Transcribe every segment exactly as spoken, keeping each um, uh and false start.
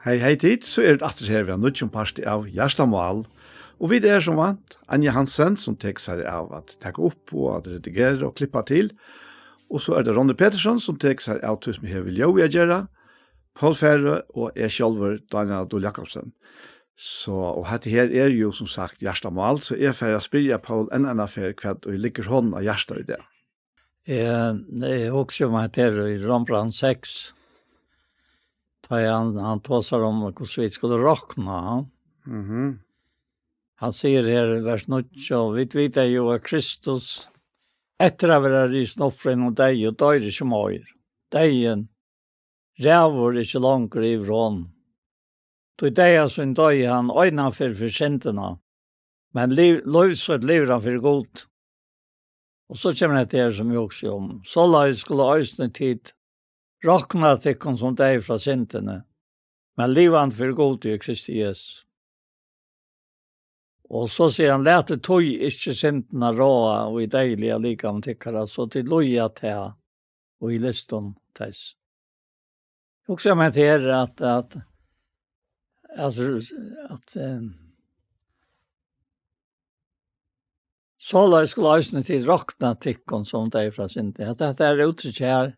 Hey, hey tit, so er tað aftur her við ein nýggjum parti av Hjartamál. Og vit eru sum vant, Anja Hansen, sum tekur sær av at taka upp og at redigera og klippa til. Og so er tað Ronny Petersson, sum tekur sær av tí sum hevur við ljóðið at gera. Poul Færø og eg sjálvur, Dánjal Dul Jakobsen. So, og hetta her er jú sum sagt Hjartamál, so eg fari at spyrja Poul enn eina ferð, hvat ið liggur honum á hjarta í dag. Eh, eg hugsi um at her í Rembrandt seks, tá hann, hann tosar um hvussu vit skulu rokna, ha? Mhm. Hann sigur her í vers níggju, og vit vita jú at Kristus, eftir at vera risin upp frá hinum deyðu, doyr ikki meir. Deyðin ræður ikki longur yvir honum. Tí deyða sín doyði hann einaferð fyri syndina, men lív, lív sítt livir hann fyri Gud. Og so kemur hetta her sum eg hugsi um. Soleiðis skulu eisini tit rokna tykkum sum deyð frá syndini, men livandi fyri Gud í Kristi Jesu. Og so sigur hann, latið tí ikki syndina ráða í deyðiliga likami tykkara, so tit líða tað og í lystum tess. Hugsa um hetta her, at, at, at, at, eh, soleiðis skulu eisini tit rokna tykkum sum deyð frá syndi. At hetta er úttrykk her,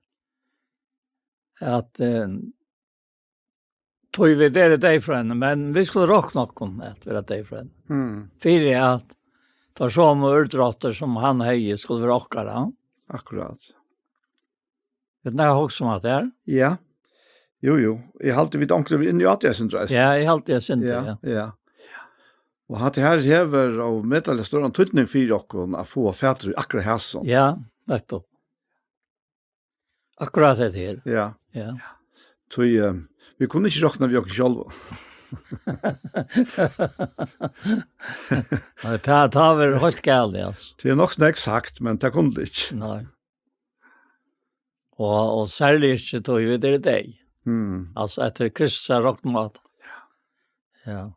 at, eh, tí vit eru deyð frá henni, men vit skulu rokna okkum at vera deyð frá henni. Mm. Fyri at teir somu úrdráttir, sum hann hevði, skulu vera okkara. Akkurát. Vit nær hugsa um at tað er. Ja. Jú, jú. Eg haldi, vit onkur eru inni á tí, Sindre. Ja, eg haldi, eg syndi, ja, ja. Ja. Og hatta her hevur ómetaliga stóran týdning fyri okkum at fáa fatur í akkurát hasum. Ja, nettupp. Akkurát hetta her. Ja. Ja. Tí, eh, vit kunnu ikki rokna við okkum sjálvum. Nei, tað, tað verður heilt galið, altso. Tað er nokk so nógv sagt, men tað kunnu vit ikki. Nei. Og, og serliga ikki tí vit eru deyð. Mm. Altso, eftir Kristus er roknað. Ja.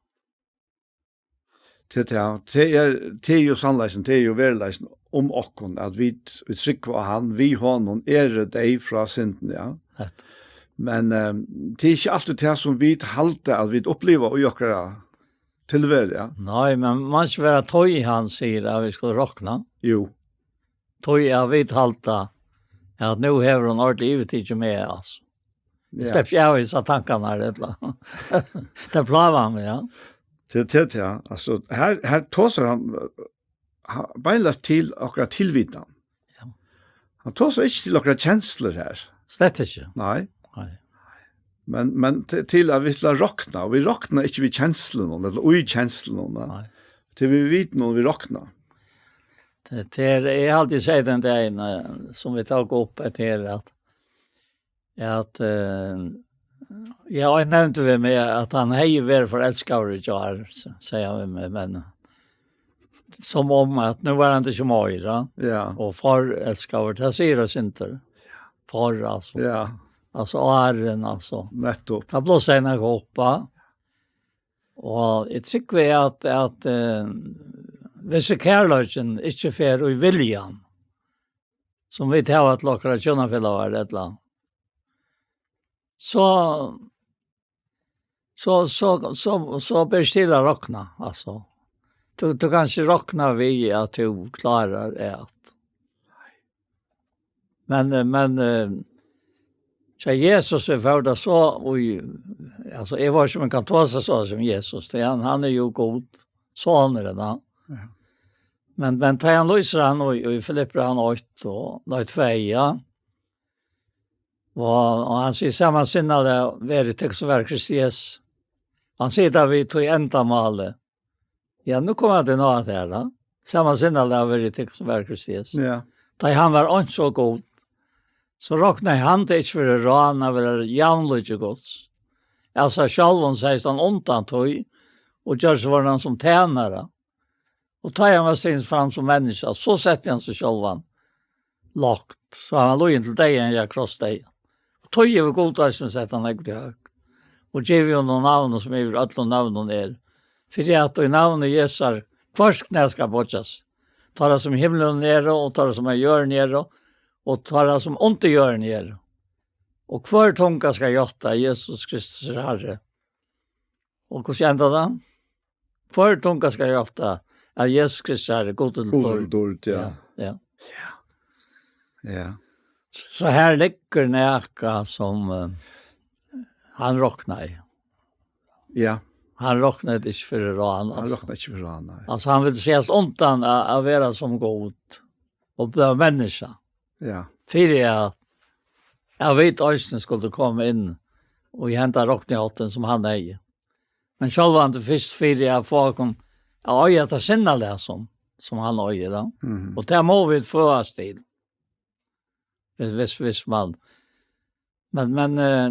Tað er tað. Tað er, tað er jú sannleikin, tað er jú veruleikin um okkum, at vit, vit trúgva á hann, við honum eru deyð frá syndini, ja. Hetta. Men, eh, tað er ikki altíð tað sum vit halda, at vit uppliva í okkara tilveru, ja. Nei, men man skal vera tøy, hann sigur, at vit skulu rokna. Jú. Tí at vit halda, at nú hevur hon ordiliga yvirtikið meg, altso. Eg Ja. sleppi ikki av hesar tankarnar, ella? Tað plágar meg, ja. Tað, tað, ja. Altso, her, her tosar hann, hann beinleiðis til okkara tilvitan. Ja. Hann tosar ikki til okkara kenslur her. Slett ikki. Nei. Nei. Men, men til, til at vit skulu rokna, og vit rokna ikki við kenslunum, ella í kenslunum, ja. Nei. Tað er við vitanum vit rokna. Tað, tað er, eg havi altíð sagt tann dagin, eh, sum vit tók upp hetta her, at, at, eh, ja, hann nevndi við meg at hann hevði verið forelskaður í gjár, s-, segði hann við meg, men sum um at nú var hann ikki meir, ja. Ja. Og forelskaður, tað sigur eitt sindur. For, altso. Ja. Altso, áðrenn, altso. Nettupp. Tað blásti nakað upp, ja. Og eg trúgvi at, at, eh, hvis kærleikin ikki fer í viljan, sum vit hava til okkara hjúnafelagar, ella, so, so, so, so, so ber ikki til at rokna, altso. Tú, tú kanst ikki rokna við, at tú klárar at Men, eh, men, eh, hjá Jesus, eg fór tað so í, altso, eg veit ikki um eg kann tosa so sum Jesus, tí hann, hann er jú Gud, sonurin, ja. Ja. Men, men tá hann lýsir hann í, í Filippibrævinum eitt og, nei, tvey, ja. Og, og hann sigur, samansinnaðir verið tykkum sum verða Kristi Jesu. Hann sigur tað við tí endamálið. Ja, nú koma vit inn á tað her, da. Samansinnaðir verið tykkum sum verða Kristi Jesu. Ja. Tá hann var eins og Gud, so roknaði hann tað ikki fyri rán at vera javnlíki Guds. Altso, sjálvum segði hann undan tí, og gjørdi seg vorðnan sum tænara. Og tá hann var stigin fram sum menniskja, so setti hann seg sjálvan lágt, so hann var lýðin til deyðan, ja, krossdeyðan. Og tí hevur Gud eisini sett hann nógv til høgt, og givið honum navnið, sum yvir øllum nøvnum er, fyri at í navni Jesu hvørt knæ skal boyggjast, teirra sum í himlunum eru, og teirra sum á jørðini eru, og teirra sum undir jørðini eru. Og hvør tunga skal játta, at Jesus Kristus er Harri, Og hvussu endar tað? Hvør tunga skal játtas, at Jesus Kristus er Gud til Gud til dýrd. Dýrd, ja. Ja, ja. Ja. So her liggur nakað sum, eh, hann roknaði. Ja. Hann roknaði ikki fyri ráð, Hann altso. Roknaði ikki fyri ráð, nei. Altso, hann vildi sigast undan at, at vera sum Gud og blíva menniskja. Ja. Fyri at, at vit eisini skuldu koma inn og í henda rokniháttin sum hann hevði. Men sjálvandi fyrst fyri at fáa okkum at eiga tað sinnalag sum, sum hann eigur, ja. Mhm. Og tað má vit føðast til. Hvis, hvis, hvis man, men, men, eh,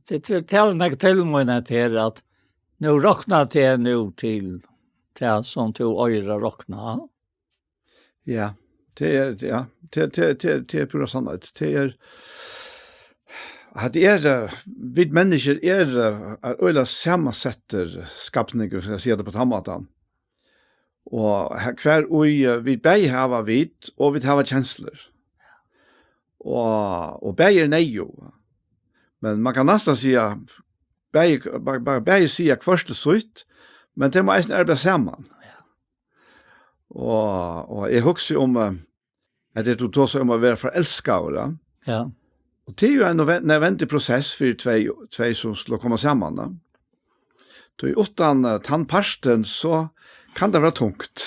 tað, tað, tað er nakað til mín at her, at nú roknar tað nú til tað sum tú eigur at rokna. Ja, tað er, ja, tað, tað, tað, tað er púra sannheit. Tað er, at tað er, eh, vit menniskjur er, eh, er øgiliga samansettir skapningur, skal eg siga tað á tann mátan. Og her, hvar í, eh, vit bæði hava vit, og vit hava kenslur. Og, og bæði er neyðug. Men man kann næstan siga, bæði, bæ-, bæ-, bæði siga hvørt til sítt, men tey má eisini arbeiða saman. Ja. Og, og eg hugsi um, eh, at tú tosar um at vera forelskaður, ja. Ja. Og tað er jo ein nødven-, nødvendig prosess fyri tvey, tvey sum skulu koma saman, ja. Tí uttan, eh, tann partin, so kann tað vera tungt.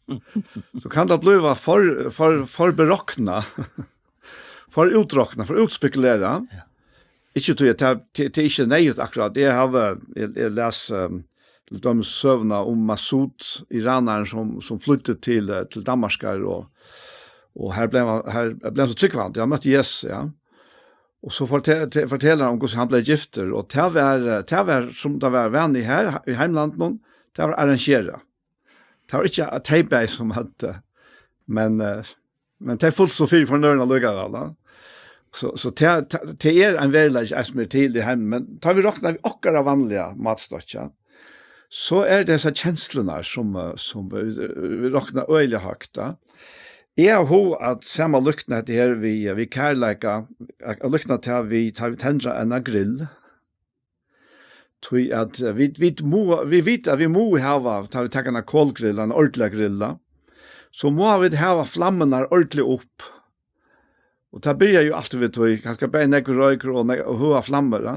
So kann tað blíva for, for, for beroknað. For útroknað, for útspekulerað. Ja. Ikki tí at tað, tað, tað er ikki neyðugt akkurát. Eg havi, eg, eg las, ehm, til dømis søguna um Masoud, iranaren, sum, sum flýddi til, eh, til Danmarkar, og, og her bleiv hann, her bleiv hann so trúgvandi. Hann møtti Jesus, ja. Og so fortel-, te-, fortelur hann um, hvussu hann bleiv giftur, og tað var, eh, tað var, sum tað var vanligt her, í heimlandinum, tað var arrangerað. Tað var ikki at tey bæði sum høvdu, men, eh, men tey fuldu so fyri fornøðurnar allíkavæl, ja. So, so tað, tað, tað er ein veruleiki, eisini er til í heiminum, men tá vit rokna við okkara vanliga matstokki, ja, so er tað hesar kenslurnar, sum, eh, sum vit, vit rokna øgiliga høgt, ja. Eg havi hug at samanlíkna hetta her við, við kærleika, at, at líkna tað við, tá vit tendra eina grill. Tí at, eh, vit, vit mugu, vit vita, at vit mugu hava, tá vit taka eina kolgrill, eina ordiliga grill, so mugu vit hava flammurnar ordiliga upp. Og tað byrjar jo altíð við tí, kanska bæði nógvur roykur og nógv-, og høgar flammur, ja.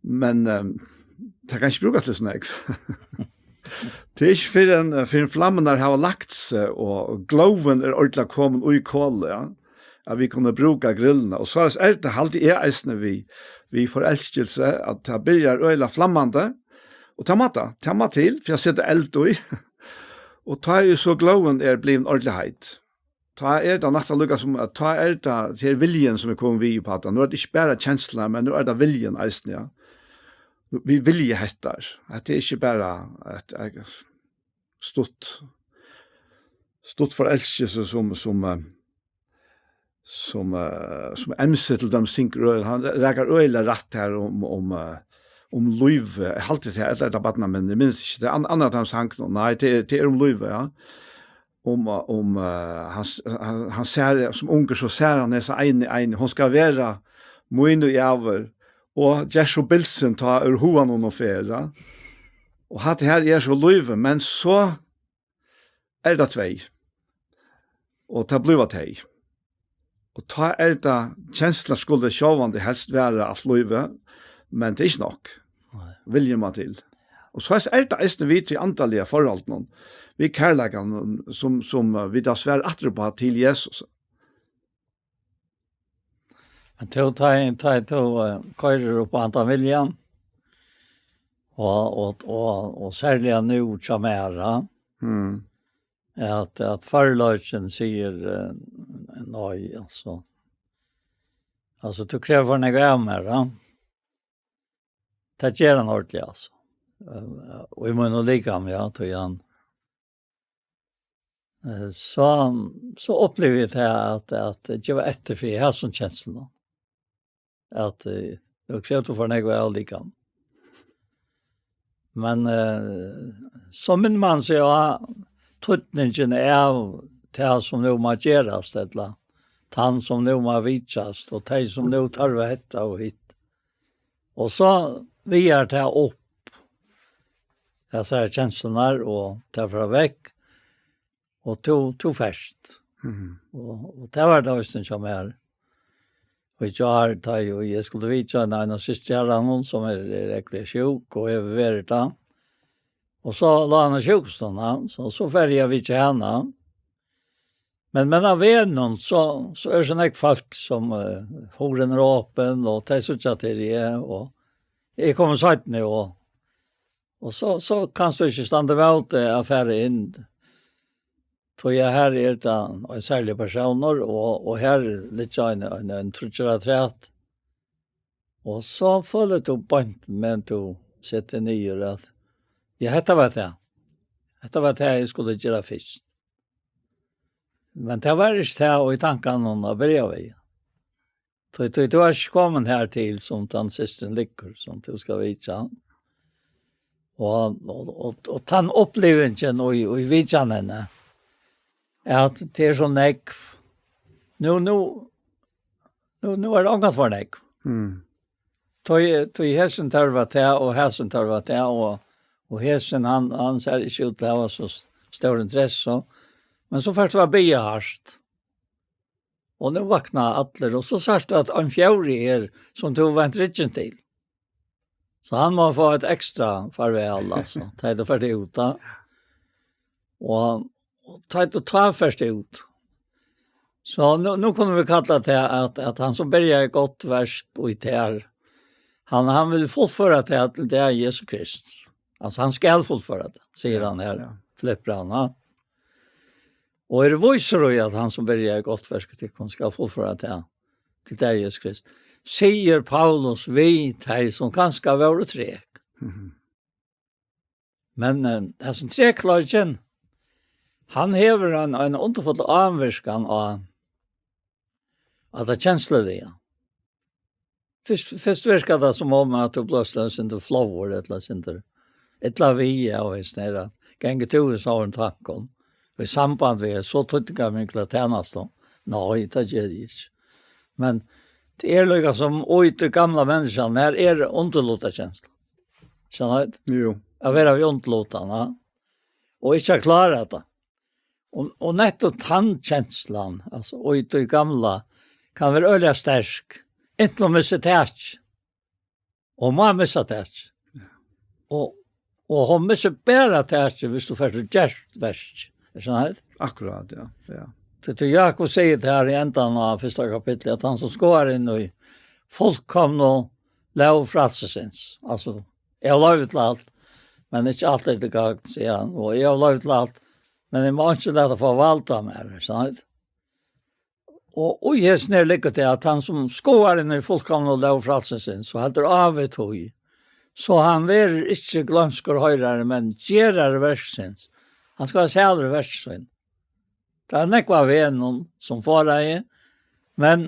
Men, ehm, tað kann ikki brúkast til so nógv. Tað er ikki fyrr enn, fyrr enn flammurnar hava lagt seg, og glóðin er ordiliga komin í kolið, ja, at vit kunnu brúka grillina. Og soleiðis er tað, haldi eg, eisini við, við forelskilsi, at tað byrjar øgiliga flammandi, og tað má tað, tað má til fyri at seta eld í. Og tá er so glóðin er blivin ordiliga heit. Tá er tað næstan líka sum, at tá er tað, tað er viljin, sum er komin við upp á tað. Nú er tað ikki bara kenslurnar, men nú er tað viljin eisini, ja. Vit vilja hetta. At tað er ikki bara eitt, eitt stutt, stutt forelskelse sum, sum, eh, sum, eh, sum M C til dømis syngur øgiliga. Hann rakar øgiliga rætt her um, um, eh, um lív. Eg haldi tað, ella er tað barnamenn, eg minnist ikki. Tað er an-, annar av teimum sangunum. Nei, tað er, tað er um lívið, ja. Um, um, eh, hann s-, hann, hann sær, sum ungur, so sær hann hesa einu, einu, hon skal vera mín í ævir, og ger so bilsin tá úr huganum hon fer, ja. Og hatta her er so lívið, men so er tað tvey. Og tað blíva tey. Og tá er tað, kenslurnar skulu sjálvandi helst vera alt lívið, men tað er ikki nokk. Nei. Viljin má til. Og so er tað eisini við tí andaliga forhaldinum, við kærleikanum, sum, sum, eh, vit tá svara aftur uppá til Jesus. Men tú, tá, tá tú, eh, koyrir upp á handan viljan, og, og, og, og serliga nú hjá mær, ja, Mm. at, at førleikin sigur, eh, nei, altso. Altso, tú krevur for nógv av mær, ja. Tað ger hann ordiliga, altso. Eh, og í mínum likami, ja, tí hann, eh, so, so upplivi eg tað at, at geva eftir fyri hesum kenslunum. At, eh, eg krevdi for nógv av líkam. Men, eh, so minnir man seg á týdningin av tað sum nú má gerast, ella tann sum nú má vitjast, og tey sum nú tørva hetta og hitt. Og so vigar tað upp, hasar kenslurnar, og tær fara vekk, og tú, tú fert. Mhm. Og, og tað var tað, veitst tú, hjá mær. Og í gjár, tá eg, eg skuldi vitja eina, eina systur hjá honum, sum er, er ógvuliga sjúk, og hevur verið tað. Og so lá hon á sjúkrahúsinum, ha, so, so fari eg at vitja hana. Men, men á vegnum, so, so er so nógv fólk, sum, eh, hurðin er opin, og tey síggja, at her eri eg, og eg komi seinni, og, og so, so kanst tú ikki standa ímóti at fara inn. Tí at her er tað ein serligur persónur, og, og her liggja ein, ein, ein tríggjar afturat. Og so følir tú beint, meðan tú setur niður, at, ja, hetta var tað. Hetta var tað, eg skuldi gera fyrst. Men tað var ikki tað, og í tankanum at byrja við. Tí, tí, tú ert ikki komin her til, sum tann systirin liggur, sum tú skalt vitja. Og, og, og, og tann upplivingin og, og vitjan henni, at tað er so nógv. Nú, nú, nú, nú er tað ongan for nógv. Mm. Tí, tí hesin tørvar tað, og hesin tørvar tað, og, og hesin, hann, hann sær ikki út til at hava so s-, stór interesse, so. Men so fert tú at biðja hart. Og nú vakna allir, og so sært tú, at ein fjórði er, sum tú vendir ryggjin til. So hann má fáa eitt ekstra farvæl, altso, tá ið tú fert út, tá. Og, og tá ið tú tá fert út. So nú, nú kunnu vit kalla tað, at, at hann sum byrjar gott verk í tær, hann, hann vil fullføra tað til dag Jesu Krist. Altso, hann skal fullføra tað, sigur hann her, ja. Filippibrævinum, ja. Og eri vísur í, at hann sum byrjar gott verk í tykkum skal fullføra tað til dag Jesu Krist, sigur Paulus við tey, sum kanska vóru trek. Mhm. Men, eh, hesin trekleikin, hann hevur ein, ein undurfulla ávirkan á, á tað kensluliga. Fyrst, fyrst virkar tað sum um, at tú blívur eitt sindur flóður, ella eitt sindur illa við, ja, og hesin her, at gongur tú í sovorðnum tankum, og í samband við so týdningarmikla tænastu. Nei, tað geri eg ikki. Men tað er líka sum í tí gamla menniskjanum, her er undirlutakensla. Skilst? Jú. At vera við undirlutan, ja. Og ikki at klára tað. Og, og nettupp tann kenslan, altso, og í tí gamla, kann vera øgiliga sterk, inntil hon missir takið. Og má missa takið. Ja. Og, og hon missir bara takið, viss tú fert og gert verk. Er tað so? Akkurát, ja. Ja. Tí, tí Jákup sigur tað her í endan av fyrsta kapitli, at hann sum skoðar inn í fullkomnu lóg frælsisins. Altso, eg havi loyvi til alt, men ikki alt er til gagns, sigur hann. Og eg havi loyvi til alt, men eg má ikki lata fáa vald á mær, er tað so? Og, og í hesum her liggur tað, at hann sum skoðar inn í fullkomnu lóg frælsisins, so heldur á við tí, so hann verður ikki gloymskur hoyrari, men gerari verksins. Hann skal vera sælur í verki sín. Tað er nógv av vegnum sum forðaði, men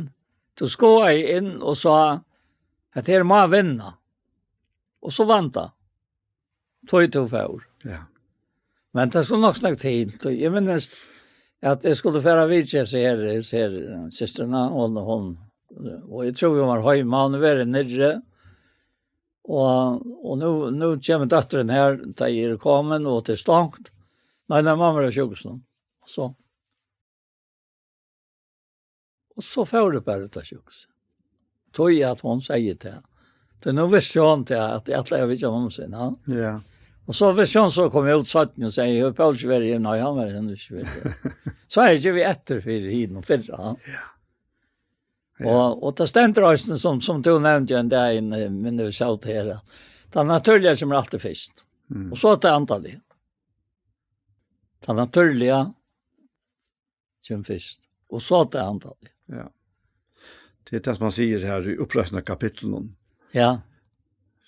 tú skoðaði inn og sá, at her má vinna. Og so vann tað. Tá tú fór. Ja. Men tað skal nokk snakka til. Tí eg minnist, at eg skuldi fara at vitja hesa her, hesa her, eh, systrina, og hon, og eg trúði, hon var heima, hon hevur verið niðri. Og, og nú, nú kemur dóttirin her, tá eg eri komin, og tað er stongt. Nei, nei, mamma er á sjúkrahúsinum. So. Og so fór eg bara út á sjúkrahúsið. Tí at hon segði tað. Tí nú visti hon tað, at eg ætlaði at vitja mammu sína, ja. Ja. Og so visti hon, so kom eg út seinni og segði, "Hevur Poul ikki verið her?" Nei, hann var enn ikki verið her. So eri eg givin eftir fyri hinum fyrra, ja. Ja. Og, og tað stendur eisini, sum, sum tú nevndi ein dag, eh, men tú sá tað her, at tað natúrliga kemur altíð fyrst. Mm. Og so tað andaliga. Tað natúrliga kemur fyrst. Og so tað andaliga. Ja. Tað er tað, sum hann sigur her í Uppreisnarkapitlinum. Ja.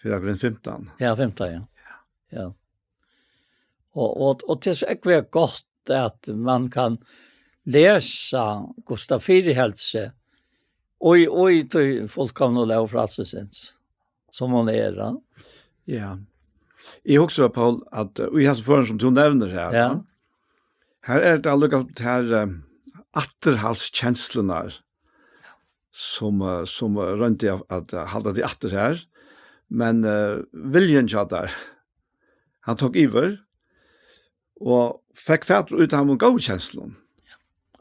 Fyrra Korint fimtan. Ja, fimtan, ja. Ja. Og, og, og tað er so ógvuliga gott, at man kann lesa, hvussu tað fyriheldur seg, og í, og í tí fullkomnu lóg frælsisins, sum hon er, ja. Ja. Eg hugsi, Poul, at, eh, í hesum førum, sum tú nevnir her, ja, ja, her er tað líka her, eh, afturhaldskenslurnar, sum, eh, sum, eh, royndi at, at, eh, halda teg aftur her, men, eh, viljin hjá tær, Hann tók yvir og fekk fatur í teimum góðu kenslunum.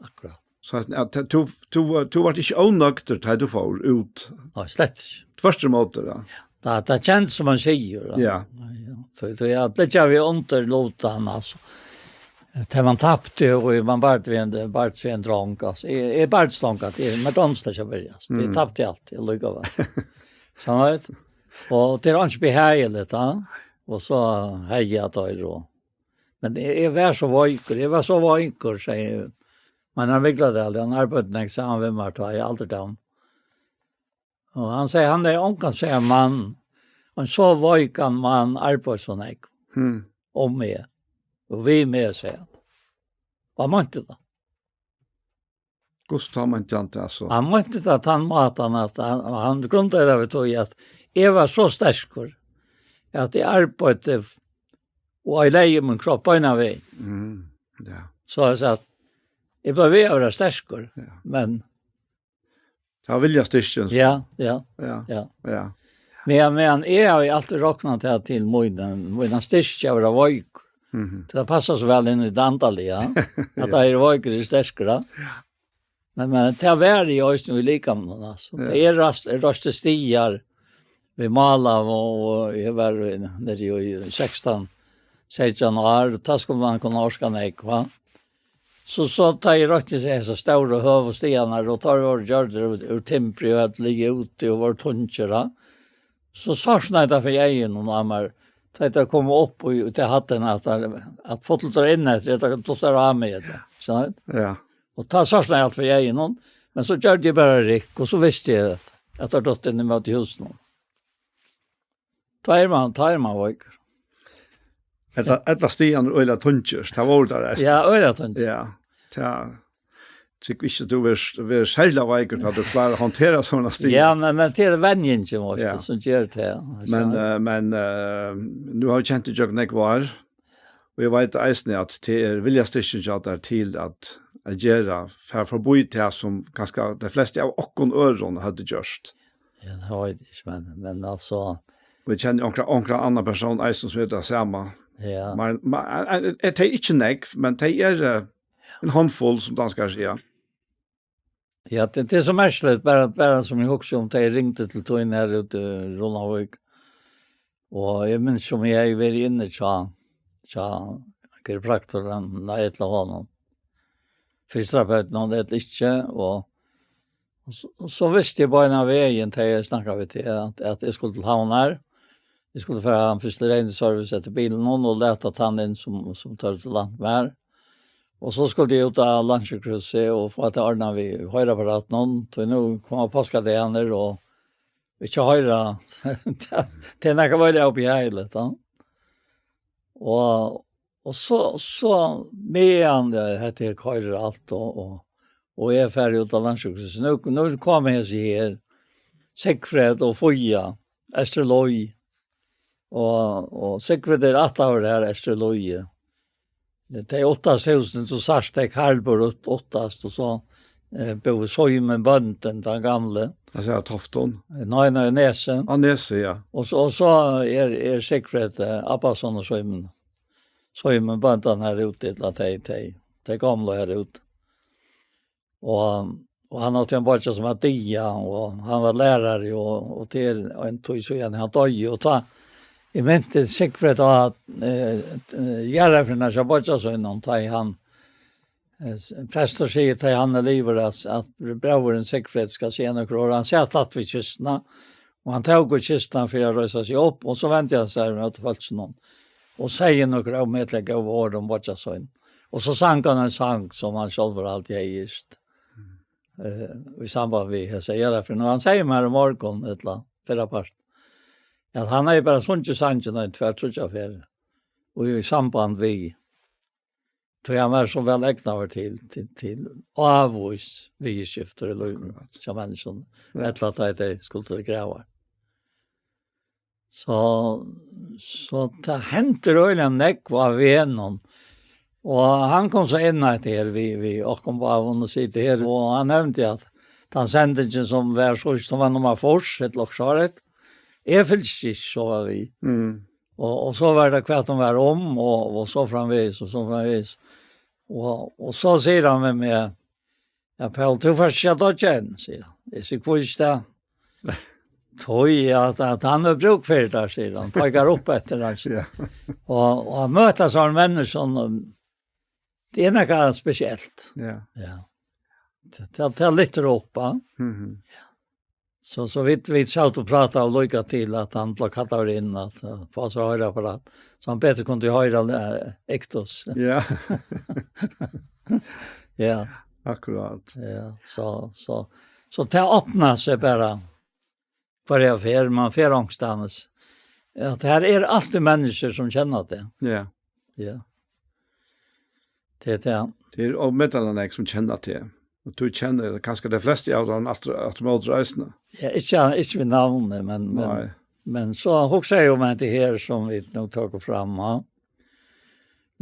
Akkurát. So at, at tú, tú, tú vart ikki ónøgdur, tá tú fór út. Nei, slett ikki. Tvørturímóti, ja. Ja, tað kennist sum man sigur, ja. Ja. Ja, ja. So, so ja, tað gjørdi vit undir lutan, altso. Tá man tapti, og man bardi við ein, bardi við ein drong, altso. Eg, eg bardi drong, at eg, man dámar ikki at berjast. Eg Mm. tapti altíð, eg líka væl. Sånn er det. Og tað er ikki behagligt, ja. Og so hevði eg tað, og Men eg, eg var so veikur, eg var so veikur, sigur Meinhard Mikladal, hann arbeiddi nógv saman við mær, tá í aldurdómi. Og hann sigur, hann er ongan, sigur hann, mann, ein so veikan mann arbeiðir so nógv. Hmm. Og meg. Og við meg, sigur hann. Og hann meinti tað. Hvussu tá meinti hann tað, so? Hann meinti tað á tann mátan, at hann, hann grundaði tað við tí, at eg var so sterkur, at eg arbeiddi og eg legði mín kropp beinan vegin. Mm, ja. So eg segði, eg bleiv við at vera sterkur, Ja. men Tað var viljastyrkin, so. Ja, ja, Ja, ja. ja. Men, men eg havi altíð roknað tað til mín, mín styrki at vera veik. Mhm. Tað passar so væl inn í tað andaliga, at Ja. tað er veikur er sterkur, ja. Men, men tað var eg eisini í likamnum, altso. Ja. Tað er rast, rast stigar við Málav, og, og eg var í, niðri í sekstan, seytjan ár, og tá skuldi man kunna orka nógv, va? So, so tá eg rokni seg hesar stóru høgu stigarnar, og teir vóru gjørdir úr, úr timbri, og høvdu ligið úti, og vóru tungir, va? So sortnaði tað fyri eygunum á mær, tá eg kom upp í, út í hæddina, at, at fór til inn eftir, at tað duttar á meg, ella, so. Ja. Og tá sortnaði alt fyri eygunum, men so gjørdi eg bara rykk, og so visti eg, at, at tað datt inn ímóti húsinum. Tá er man, tá er man veikur. Ella, ella stigarnir øgiliga tungir, tað vóru teir eisini. Ja, øgiliga tungir. Ja, tað, trúgvi ikki, at tú verður, verður serliga veikur, tá tú klárar at handtera sovorðnar stigar. Ja, men, men tað er venjingin, veitst tú, Ja. sum ger tað, ja. Men, eh, men, eh, nú havi eg kent teg í gjøgnum nógv ár, og eg veit eisini, at tað er viljastyrkin hjá tær til at, at gera, fara forbi tað, sum kanska tey flestu av okkum øðrum høvdu gjørt. Ja, tað veit eg ikki, men, men altso, Og eg kenni onkra, onkra annan persón eisini, sum er tað sama. Ja. Men, men, er, er, er tey ikki nógv, men tey eru, eh, ein hondfull, sum danskarar siga. Ja, tað, tað er so merkiligt, bara, bara sum eg hugsi um, tá eg ringdi til tín her úti í Runavík. Og eg minnist, sum eg hevði verið inni hjá, hjá kiropraktoran, nei, ella honum. Fysioterapeutin, hon er ikki, og, og so, og so visti eg beinan vegin, tá eg snakkaði við teg, at, at eg skuldi til Havnar. Eg skuldi fara fyrst til reinsing eftir bilinum og lata tann inn, sum, sum tók til langt meir. Og so skuldi eg út á Landssjúkrahúsið og fáa tað ordnað við hoyriapparatinum, tí nú koma páskadagarnir, og ikki hoyra, tað, tað er nakað veldiga uppi í heilt, ja. Og, og so, so meðan, eh, hetta her koyrir alt, og, og, og eg fari út á Landssjúkrahúsið. Nú, nú koma hesi her, Sigfred og Fía, Esther Loy. Og, og Sigfred er ættaður har, Esther Loy. Tey uttastu húsini, so sært tey Karl bor út-, uttast, og so, eh, búði Símun bóndin, tann gamli. Altso, av Toftum? Nei, nei, Nesi. Á Nesi, ja. Og so, og so er, er Sigfred, eh, Abbason og Símun. Símun bóndin her úti, ella tey, tey, tey gamlu her úti. Og, og hann átti ein beiggja sum æt Dia, og hann var lærari, og, og til ein tíð síðan hann doyði, og tá, eg minti Sigfred á, eh, eh, jarðarferðina hjá beiggja sínum, tá ið hann, eh, s-, prestur sigur, tá ið hann er liðugur, at, at bróðirin Sigfred skal siga nøkur orð. Hann sat tætt við kistuna, og hann tók í kistuna fyri at reisa seg upp, og so vendi hann sær móti fólkinum, og segði nøkur ómetaliga góð orð um beiggja sín. Og so sang hann ein sang, sum hann sjálvur altíð hevði yrkt, eh, í samband við hesa jarðarferðina. Og hann segði mær í morgun, ella fyrrapart, at hann hevði bara sungið sangin ein tvær, tríggjar ferðir. Og í samband við, tí hann var so væl egnaður til, til, til ávís viðurskifti í lívinum Akkurát. hjá menniskjum. Ja. Ella tá tey skuldu til gravar. So, so tað hendir øgiliga nógv á vegnum. Og hann kom so inn at her við, við okkum báðum og situr her. Og hann nevndi at tann sendingin sum var so, sum var nummar fýrs, ella okkurt sovorðið, eg fylgdi ikki so væl við. Mm. Og, og so var tað hvat hon var um, og, og so framvegis, og so framvegis. Og, og so sigur hann við meg: "Ja, Paul, tú fert ikki at doyggja enn," sigur hann. Eg sigi: "Hví ikki tað?" "Tí at, at hann hevur brúk fyri tær," sigur hann, peikar upp eftir hann. Ja. Og, og at møta sånne menniskju, tað er nakað spesielt. Ja. Ja. Tað, tað, tað lyftir upp, ja. Mhm. So, so vit, vit sat og prata og líka til at hann bleiv kallaður inn at, eh, fáa sær hoyriapparat, so hann betur kundi hoyra, eh, Ektos. Ja. Ja. Akkurát. Ja, so, so, so tað opnar seg bara hvørja ferð man fer onkustaðnis. At her er altíð menniskju sum kenna teg. Ja. Ja. Tað er tað. Tað er ómetaliga nógv sum kenna teg. Og tú kennir kanska tey flestu av teimum aftur, aftur móti eisini. Ja, ikki, ikki við navni, men, men, Nei. Men so hugsaði eg um hetta her sum vit nú tóku fram, ha.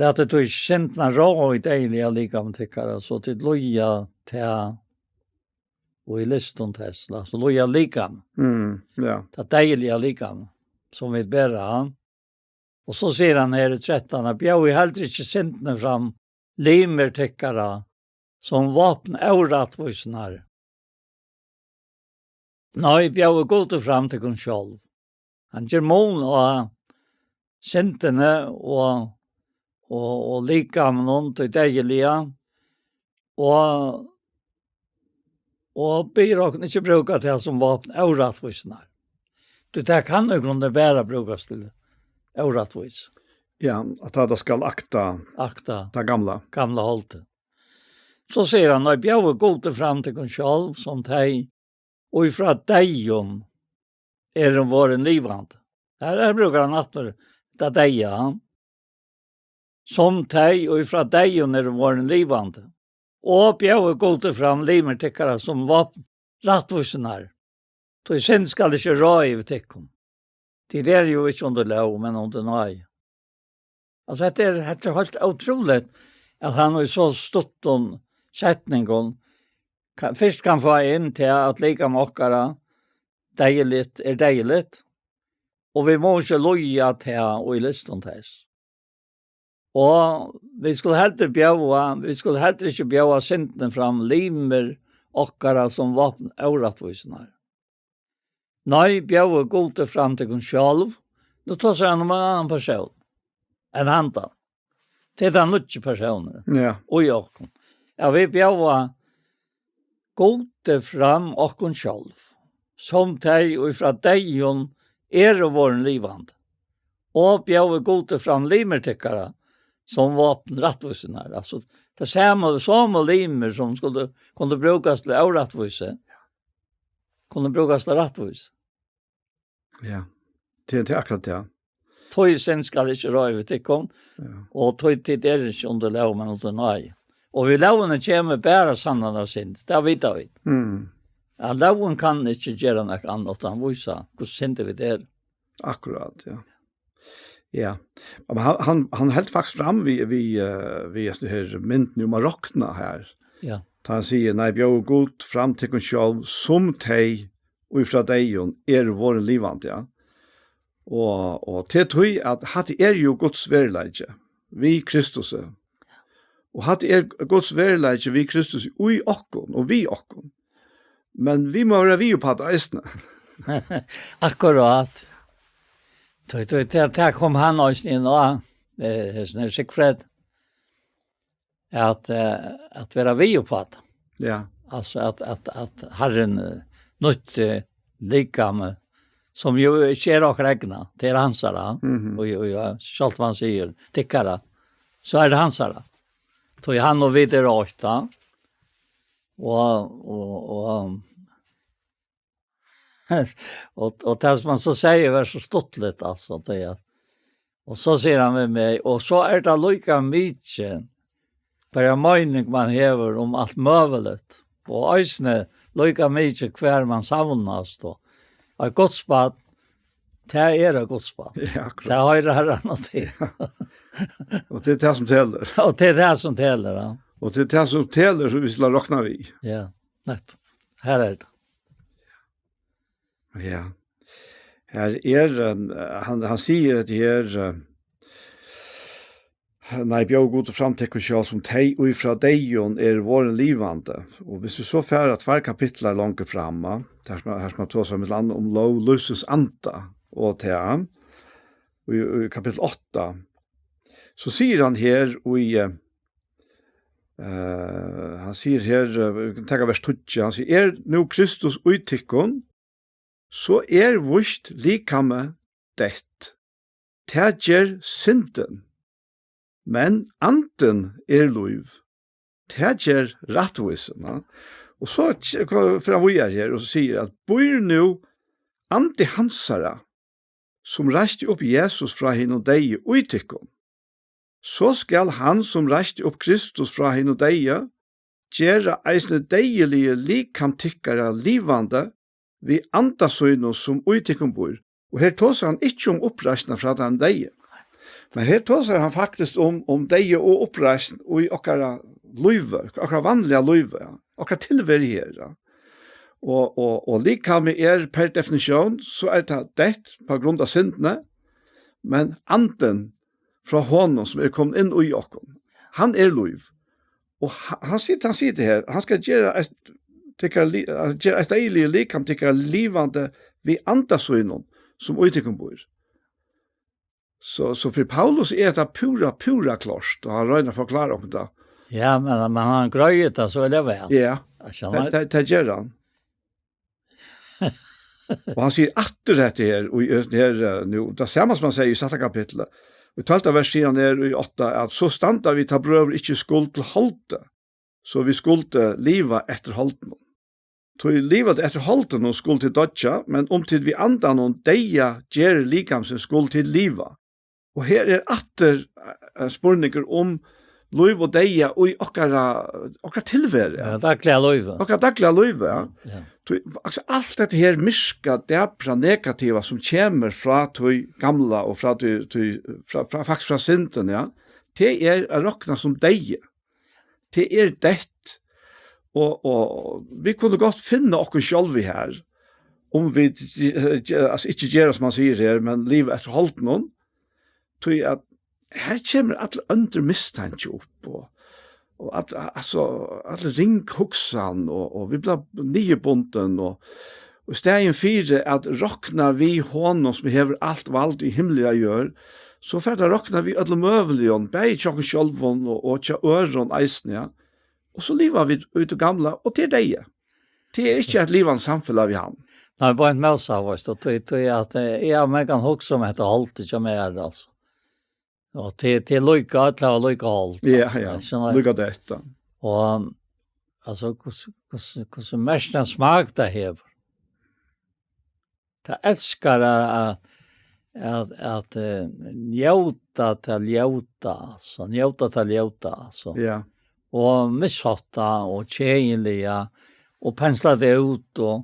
Latið tí ikki syndina ráða í deyðiliga likami tykkara, so tit líða tað og í lystum tess, altso líða likam. Mm, ja. Tað deyðiliga likam, sum vit bera, ha. Og so sigur hann her í trettan, at bjóðið heldur ikki syndini fram limir tykkara sum vápn órættvísinnar. Nei, bjóðið Gudi fram tykkum sjálv. Hann ger mun á syndini og, og, og likaminum, tí deyðiliga, og, og biður okkum ikki brúka tað sum vápn órættvísinnar. Tí tað kann í grundini bara brúkast til órættvís. Ja, at tað skal akta Akta tað gamla. Gamla holdið. So sigur hann: "Nei, bjóðið Gudi fram tykkum sjálv, sum tey, og frá deyðum eru vorðin livandi." Her, her brúkar hann aftur tað deyða, ha. "Sum tey, og frá deyðum eru vorðin livandi. Og bjóðið Gudi fram limir tykkara sum vápn rættvísinnar. Tí synd skal ikki ráða yvir tykkum. Tit eru jú ikki undir lóg, men undir náði." Altso, hetta er, hetta er heilt ótrúligt, at hann í so stuttum setningum kann, fyrst kann fáa inn til at likam okkara deyðiligt er deyðiligt, og vit mugu ikki líða tað í lystum tess. Og vit skulu heldur bjóða, vit skulu heldur ikki bjóða syndini fram limir okkara sum vápn órættvísinnar. Nei, bjóðið Gudi fram tykkum sjálv. Nú tosar hann um ein annan persón enn handan. Tað er tann nýggi persónurin. Ja. Og í okkum. Ja, vit bjóða Gudi fram okkum sjálv, sum tey, ið frá deyðum eru vorðin livandi. Og bjóðið Gudi fram limir tykkara, sum vápn rættvísinnar. Altso, tað sama, somu limir, sum skuldu, kundu brúkast til órættvísi, kunnu brúkast til rættvísi. Ja, tað, tað er akkurát tað. Tí synd skal ikki ráða yvir tykkum, ja, og tí tit eru ikki undir lóg, men undir náði. Og við lógini kemur bara sannan av synd, tað vita vit. Mm. Ja, lógin kann ikki gera nakað annað, uttan vísa hvussu syndig vit eru. Akkurát, ja. Ja. Men hann, hann, hann helt faktiskt fram við, við, eh, við hesi her myndini um at rokna her. Ja. Tá hann sigur: "Nei, bjóðið Gudi fram tykkum sjálv, sum tey, ið frá deyðum eru vorðin livandi", ja. Og, og til tí at hatta er jú Guds veruleiki við Kristusi. Og hatta er Guds veruleiki við Kristusi í okkum og við okkum. Men vit mugu vera við uppá tað eisini. Akkurát. Tí, tí, tað, tað kom hann eisini inn á, eh, hesin her Sigfred, at, eh, at vera við uppá tað. Ja. Altso at, at, at Harrin, eh, nýtti likamið, sum jú ikki er okkara egna, tað er hansara, mhm, og, og ja, sjálvt um hann sigur tykkara, so er tað hansara. Tí hann og vit eru eitt, ja. Og, og, og, og, og tað sum hann so sigur, var so stuttligt, altso, tað er, og so sigur hann við meg: "Og so er tað líka mikið, hvørja meining man hevur um alt møguligt, og eisini líka mikið, hvar man savnast, og eitt Guds barn, tað er eitt Guds barn." Ja, akkurát. Tað hoyrir hann til. Ja. Og tað er tað sum telur. Og tað er tað sum telur, ja. Og tað er tað sum telur, sum vit skulu rokna við. Ja, nettupp. Her er tað. Ja. Her er, eh, hann, hann sigur at her, eh, nei, bjóð Gud fram tykkum sjálv sum tey, ið frá deyðum er vorðin livandi. Og hvis vi so fara tveir kapitlar longur fram, eh, her sum, her sum hann tosar millum annað um lóg, lívsins anda og tað, og í, í kapittul átta, so sigur hann her í, eh, eh, hann sigur her, eh, vit kunnu taka vers tíggju, hann sigur, er nú Kristus í tykkum, so er víst likamið deytt. Tað ger syndin. Men andin er lív. Tað ger rættvísin. Ja. Og so k-, k-, fer hann víðari her og so sigur at býr nú andi hansara, sum reisti upp Jesus frá hinum deyðu, í tykkum, so skal hann, sum reisti upp Kristus frá hinum deyðu, gera eisini deyðiligu likam tykkara livandi við anda sínum, sum í tykkum býr. Og her tosar hann ikki um uppreisnina frá teimum deyðu. Men her tosar hann faktiskt um, um deyða og uppreisn í okkara lívi, okkara vanliga lívi, ja. Okkara tilveru her, ja. Og, og, og likamið er per definitión, so er tað deytt på grund av syndini, men andin frá honum, sum er komin inn í okkum, hann er lív. Og ha-, hann sigur, hann sigur tað her, hann skal gera eitt, tykkara li-, eh, gera eitt deyðiligt likam tykkara livandi við anda sínum, sum í tykkum býr. So, so fyri Paulus er tað púra, púra klárt, og hann roynir at forklára okkum tað. Ja, men, men hann greiðir tað so veldig væl. Ja, tað, tað, tað ger hann. Og hann sigur aftur hetta her, og í, her, eh, nú, tað sama sum hann sigur í sætta kapitli. Og í tólvta vers sigur hann her í átta, at so standa vit tá, brøður, ikki í skuld til holdið, so vit skuldu liva eftir holdinum. Tí livandi eftir holdinum skulu tit doyggja, men um tit við andanum deyða gerðir likamsins, skulu tit liva. Og her er aftur, eh, spurningur um lív og deyða í okkara, okkara tilveru. Ja, dagliga lívi. Okkara dagliga lívi, ja. Ja. Tí, altso, alt hetta her myrka, dapra, negativa sum kemur frá tí gamla og frá tí, tí, frá, frá, faktiskt frá syndini, ja. Tað er at rokna sum deyði. Tað er deytt. Og, og vit kunnu gott finna okkum sjálv í her, um vit, eh, ge-, altso, ikki gera sum hann sigur her, men liva eftir holdinum. Tí at her kemur allur óndur mistanki upp, og, og all, altso, all ring hugsan, og, og vit blíva niðurbundin, og, og í staðin fyri at rokna við honum, sum hevur alt vald í himli og jørð, so fer tað at rokna við øllum møguligum, bæði hjá okkum sjálvum og, og hjá øðrum eisini, ja. Og so liva vit út í gamla, og tað er deyði. Tað er ikki eitt livandi samfelag við hann. Nei, bara ein mótsatt, veitst tú, tí, tí at, eh, eg havi mangan hugsað um hetta holdið hjá mær, altso. Og tað, tað er líka, øll hava líka hold, ja, altso, ja, skilur tú? Líka deytt, ja. Og, altso, hvussu, hvussu, hvussu merkiligan smak tað hevur. Tað elskar at, at, at, at, eh, njóta tað ljóta, altso, njóta tað ljóta, altso. Ja. Og mishátta og keðiliga og pensla tað út og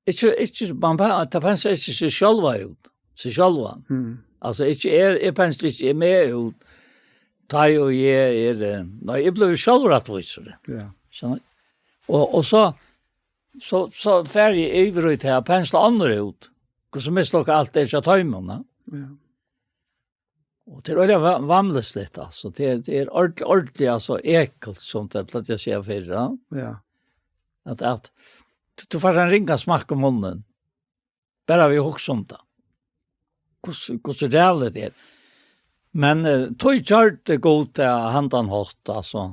ikki, ikki, man pe-, tað penslar ikki seg sjálva út, seg sjálvan. Mm. Altso, ikki eg, eg pensli ikki meg út, tá ið eg eri, nei, eg blívi sjálvrættvísur. Ja. Skilur tú? Og, og so, so, so fari eg yvir í tað at pensla onnur út. Hvussu mislukka alt er hjá teimum, ja? Ja. Og tað er øgiliga va-, vamlisligt, altso. Tað er, tað er ord-, ordiliga, altso, ekelt, sum tað plagdi at siga fyrr, ja. Ja. At, at tú, tú fært ein ringan smakk í munnin. Bara við at hugsa um tað. Hvussu, hvussu ræðuligt tað er. Men, eh, tí gjørdi Gud tað á handan hátt, altso.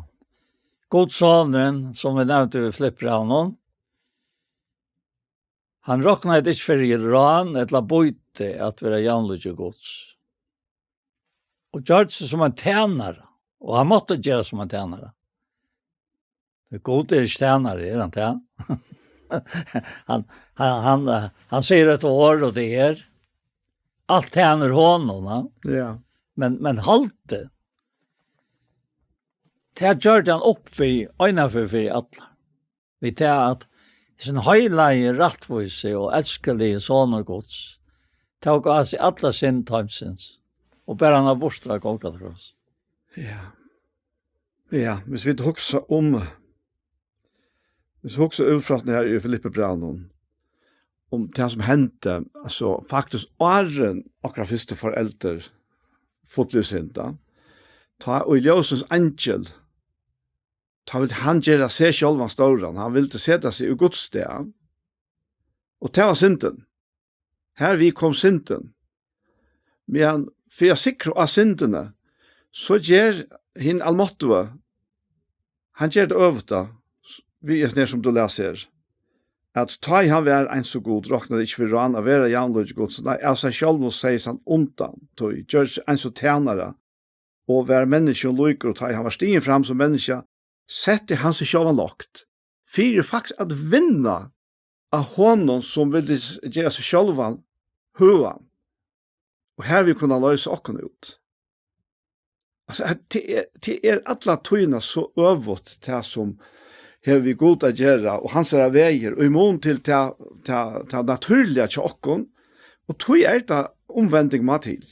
Gud sonurin, sum vit nevndu í Filippibrævinum, hann roknaði tað ikki fyri rán ella býti at vera javnlíki Guds. Og gjørdi seg sum ein tænara. Og hann mátti gera sum ein tænara. Gud er ikki tænari, er hann tað? Hann, hann, hann, eh, hann sigur eitt orð, og tað er. Alt tænir honum, ja. Ja. Men, men holdið, tað gjørdi hann upp við eina ferð fyri allar. Við tað at hesin heilagi, rættvísi og elskuligi sonur Guds tók á seg alla synd heimsins og bar hana burtur á Golgata kross. Ja. Ja, hvis vit hugsa um, hvis vit hugsa út frá tí her í Filippibrævinum, um tað sum hendi, altso, faktiskt áðrenn okkara fyrstu foreldur fullu í synd, tá, tá ið ljósins eingil, tá vildi hann gera seg sjálvan stóran, hann vildi seta seg í Guds stað, og tað var syndin. Her við kom syndin. Men fyri at sikra á syndini, so ger hin almáttigi, hann ger tað øvuta, við hesum her sum tú lesur, at tá ið hann var eins og Gud, roknaði ikki fyri rán at vera javnlíki Guds, nei, av sær sjálvum segði hann undan, tí gjørdi seg eins og tænara, og var menniskjum líkur, og tá ið hann var stigin fram sum menniskja, setti hann seg sjálvan lágt, fyri faktiskt at vinna á honum, sum vildi s-, gera seg sjálvan høgan, og hervið kunna loysa okkum út. Altso, at tað er, tað er alla tíðina so øvugt, tað sum hevur við Gud at gera, og hansara vegir, og í mun til ta, ta, ta natúrliga hjá okkum, og tí er tað umvending má til.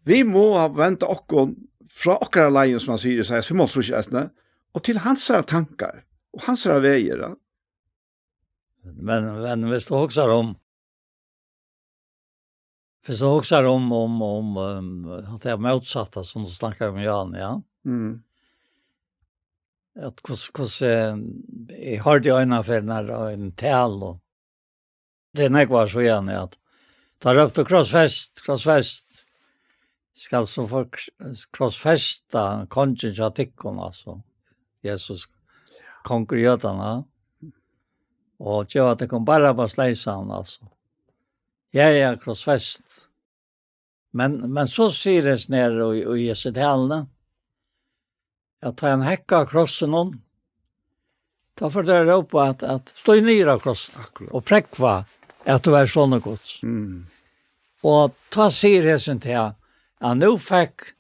Vit mugu venda okkum frá okkara leiðum, sum hann sigur í Esaias fimmoghálvtrýss eisini, og til hansara tankar, og hansara vegir, ja. Men, men hvis du husker om, hvis du husker om, om, om, um, at det er motsatte, som du snakker om, Jan, ja? Mm. At hvordan, hvordan, eh, jeg hørte i øynene for når det er en tal, og det er nok var så igjen, ja, at da røpte krossfest, krossfest, skal så få kr-, krossfesta kongen til tikkun, altså, Jesus, kongur jødene, og gjør at det kom bare på sleisene, altså. Ja, ja, krossfest. Men, men så sier det sånn her, og, og jeg sitter her, at han hekka krossen om, da får det rope at, at stå nere av krossen, Akkurat. Og prekva at du er sånn og godt. Mm. Og da sier jeg sånn til han, at nå fikk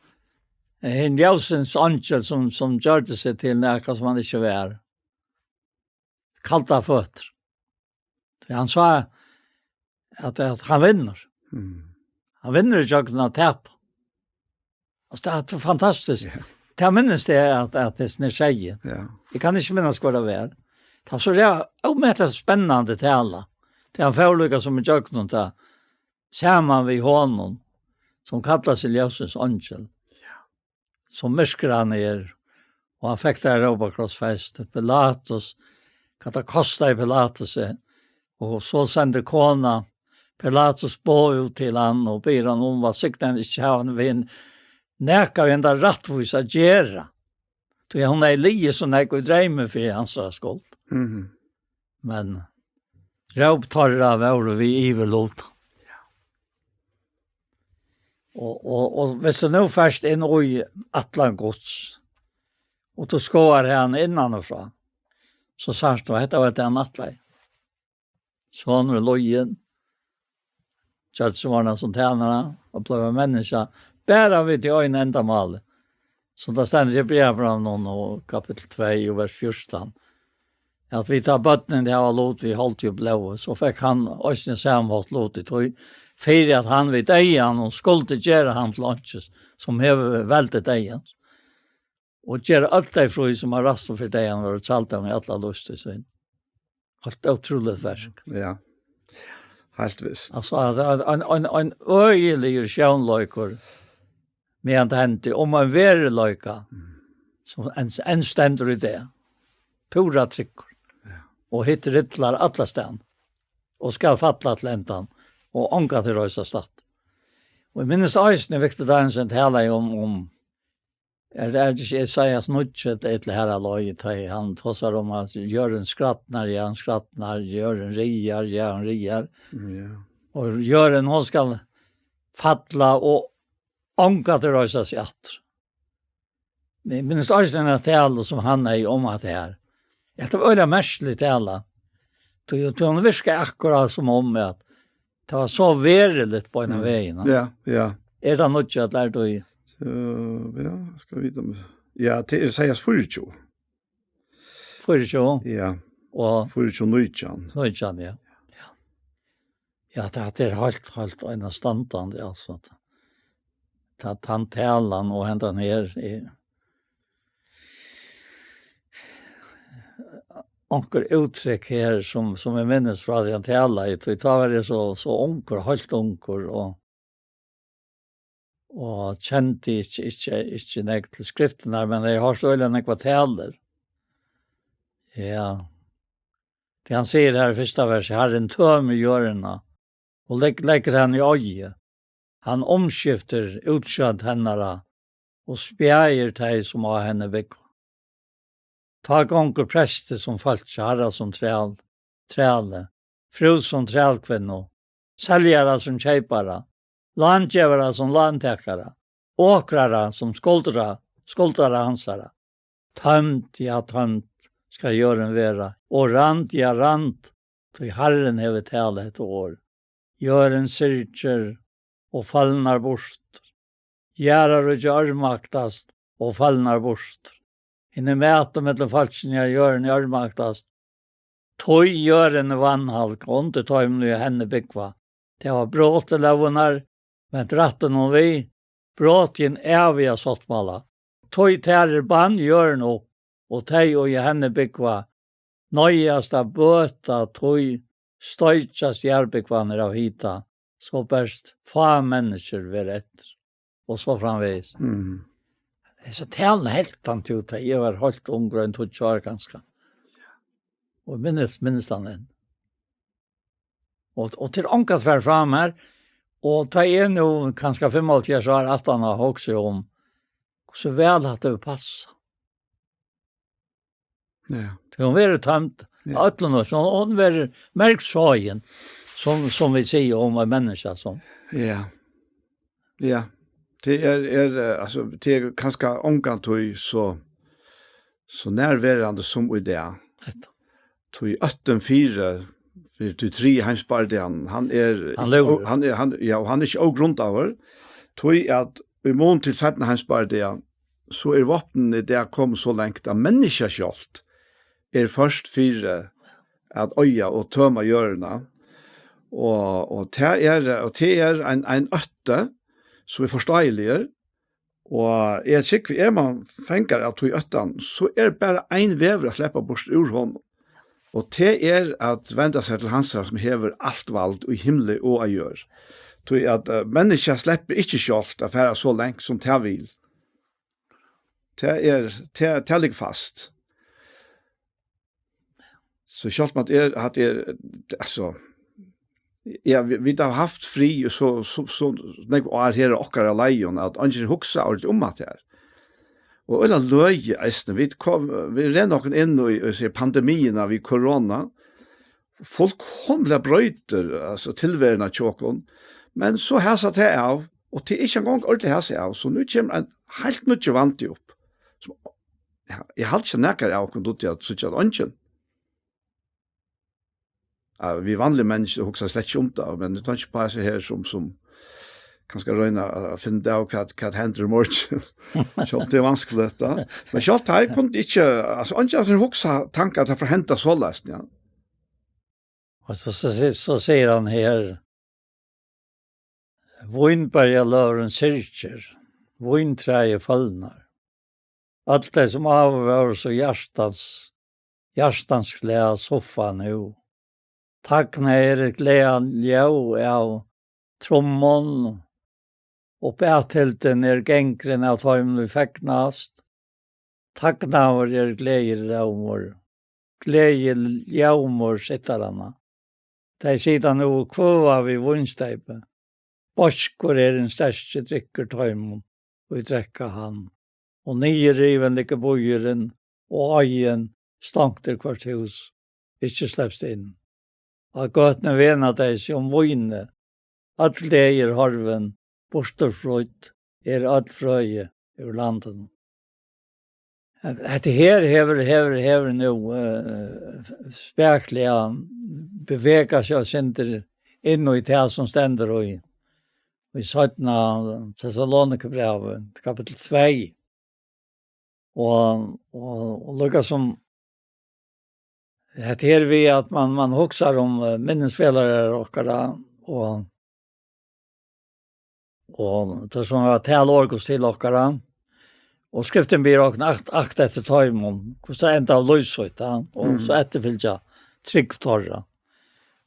en ljøsens angel, som, som gjør det seg til noe som han ikke var. Kaldt av føtter. Så han sa at, at han vinner. Mm. Han vinner i kjøkkenet av tap. Altså, det er fantastisk. Ja. Det minnes det at, at det snir seg. Ja. Jeg kan ikke minnes hva det var. Det var så det er omhetlig spennende tale. Det er en foreløpig som i kjøkkenet der. Ser man vi honom, som kallar seg ljøsens angel. Som myrker han er. Og han fikk der råpa krossfest. Pilatus, hva det kostet i Pilatus. Og så sender kona Pilatus båd ut til han og ber han om hva sikten ikke har han vil neka og enda rettvis å gjøre. Så hun er lige så nek og dreimer for hans skuld. Mhm. Men råp torra var vi iverlot. Og, og, og hvis du nå først inn i atlan gods, og du skåar henne innanfra, så sier du, dette var det han atlan. Sånn er løyen. Kjøtt som var den som tjener, og ble en menneske. Bare vi til øynene enda mal. Som det stender i brevet om noen, og kapittel två og vers fjorten. At vi tar bøtten, det var lot, vi holdt jo blå. Så fikk han også en samholdt lot i tog. For at han vid deg, han og skulle gjøre han til åndsjes, som hever veldig deg. Og gjør alt det fri, som har rast for deg, han var talt om i alla lyst i sin. Helt utroligt verk. Ja. Helt visst. Alltså, alltså en, en, en øgiligur sjónleikur meðan tað hendi, um ein veruleika, sum enn, enn stendur í dag. Púra tryggur. Og hitt rillar alla staðni. Og skal falla til endan. Og onga til reisa statt. Og eg minnist eisini Victor Danielsen talaði um, um er det ikke Esaias níggju, det er til her alloy, han tosar om at jørðin skratnar, ja, hann skratnar, jørðin riar, ja, hann riar. Ja. Og jørðin, hon skal falla og onga til reisa seg aftur. Men minnist eisini en tale som han er om at det her. Det var øyla merkelig tale. Du, du, hon virker akkurat som om at det var så veruligt på en vei. Ja, ja. Er det noe at lære du i? Så, ja, skal vi vite om... Ja, til Esaias fire og tjúgu. Fire og tjúgu? Ja, Og fire og tjúgu nítjan. Nítjan, ja. Ja, det, det er helt, helt enastående, altså. At, at han talan og hendan her, eh, onkur úttrykk her, sum, sum eg minnist frá tí hann talaði, tí tá var eg so, so ungur, heilt ungur, og, og kendi ikki, ikki, ikki nógv til skriftirnar, men eg hoyrdi øgiliga nógvar talur. Ja. Tí hann sigur her í fyrsta versi: "Harrin tømir jørðina og legg-, leggur hana í oyði. Hann umskiftir útsjónd hennara og spjaðir tey, sum á henni búgva." Tá gongur prestur sum fólki, harra sum træl, træli, frú sum trælkvinnu, seljara sum keypara, lángevara sum lántakara, okrara sum skuldara, skuldara hansara. Tømd, ja, tømd skal jørðin vera, og rænd, ja, rænd, tí Harrin hevur talað hetta orð. Jørðin syrgir og følnar burtur. Jarðaríkið ørmaktast og følnar burtur. Hini mætu millum fólkini á jørðini ørmaktast, tí jørðin er vanhalg, og undir teimum, ið á henni búgva. Tey hava brotið lógirnar, vent rættinum við, brotið hin æviga sáttmála. Tí tær er bann jørðin upp, og tey, ið á henni búgva, noyðast at bøta, tí stoykjast jarðbúgvarnir av hita, so bert fá menniskjur verða eftir, og so framvegis. Mm. Hesa taluna helt hann tú, tá eg var heilt ungur, ein tíggju ár kanska. Og minnist, minnist hann enn. Og, og til ongat fer fram her, og tá eg nú kanska fimmoghálvfjerðs ár aftan á hugsi um, hvussu væl hatta hevur passað. Ja. Tí hon verður tømd Ja. av øllum, og so hon verður mergsoðin, sum, sum vit siga um ein menniskja, sum Ja. Ja. Tað er, er, eh, altso, tað er kanska ongantíð so, so nærverandi sum í dag. Nettupp. Tí óttin fyri, fyri tí triðja heimsbardagan, hann er Hann ikki lúrir. ó-, hann er, hann, ja, og hann er ikki ógrundaður. Tí at í mun til seinna heimsbardaga, so er vápnini í dag komin so langt, at menniskjað sjálvt er ført fyri at oyða og tøma jørðina. Og, og tað er, og tað er ein, ein ótti, sum er forståeligur. Og eg trúgvi, er man fangar av tí óttan, so er bara ein vegur at sleppa burtur úr honum. Og tað er at venda seg til hansara, sum hevur alt vald í himli og á jørð. Tí at, eh, menniskjað sleppur ikki sjálvt at fara so langt, sum tað vil. Tað er, tað, tað liggur fast. So sjálvt um at er, at er, altso, ja, vit, vit hava havt frið í so, so, so nógv ár her á okkara leiðum, at eingin hugsar ordiliga um hatta her. Og øll løgið eisini, vit kom, vit renna okkum inn í, í, í pandemiina við korona, fullkomiliga broytir, altso, tilveruna hjá okkum. Men so hasar tað av, og tað er ikki eingong ordiliga hasað av, so nú kemur ein heilt nýggjur vandi upp, sum, ja, eg haldi ikki, at nakar av okkum dugdi at síggja, at eingin. Ja, vit vanligu menniskju hugsa slett ikki um tað, men eg tenki bara so her sum, sum kanska royna at finna út av hvat, hvat hendir í morgin. Sjálvt tað er vanskeligt, ja. Men sjálvt her kundi ikki, altso, eingin av teimum hugsa tankar at tað fer at henda soleiðis, ja. Og so, so, so, so sigur hann her: "Vínberjaløvrin syrgir, víntræið følnar. Øll tey, sum áður vóru so hjartans, hjartans glað, suffa nú. Tagnað er eitt gleðiljóð av trummum, og bathildin er gangurin av teimum, ið fegnast. Tagnaður er gleðiljómur, gleðiljómur sittaranna. Tey sita nú og kvøða við vínsteypi. Beiskur er hin sterki drykkur teimum, ið drekka hann. Og niðurrivin liggur býurin, og oyðin, stongt er hvørt hús, ikki slepst inn. Á gøtuni vena tey seg um vínið, øll gleði er horvin, burturfrídd er øll frøði úr landinum." Hetta her hevur, hevur, hevur nú, eh, spakuliga bevegað seg eitt sindur inn í tað, sum stendur í, í seinna Tessalonikabrævi, kapittul tvey. Og, og, og líka sum hetta her við, at man, man hugsar um, eh, minnisfelagar okkara, og, og tað sum var talorð til okkara, Og skriftin biður okkum akt, akt eftir teimum, hvussu tað enda av lívsvítt, ja? Og mm. So eftirfylgja trúgv teirra.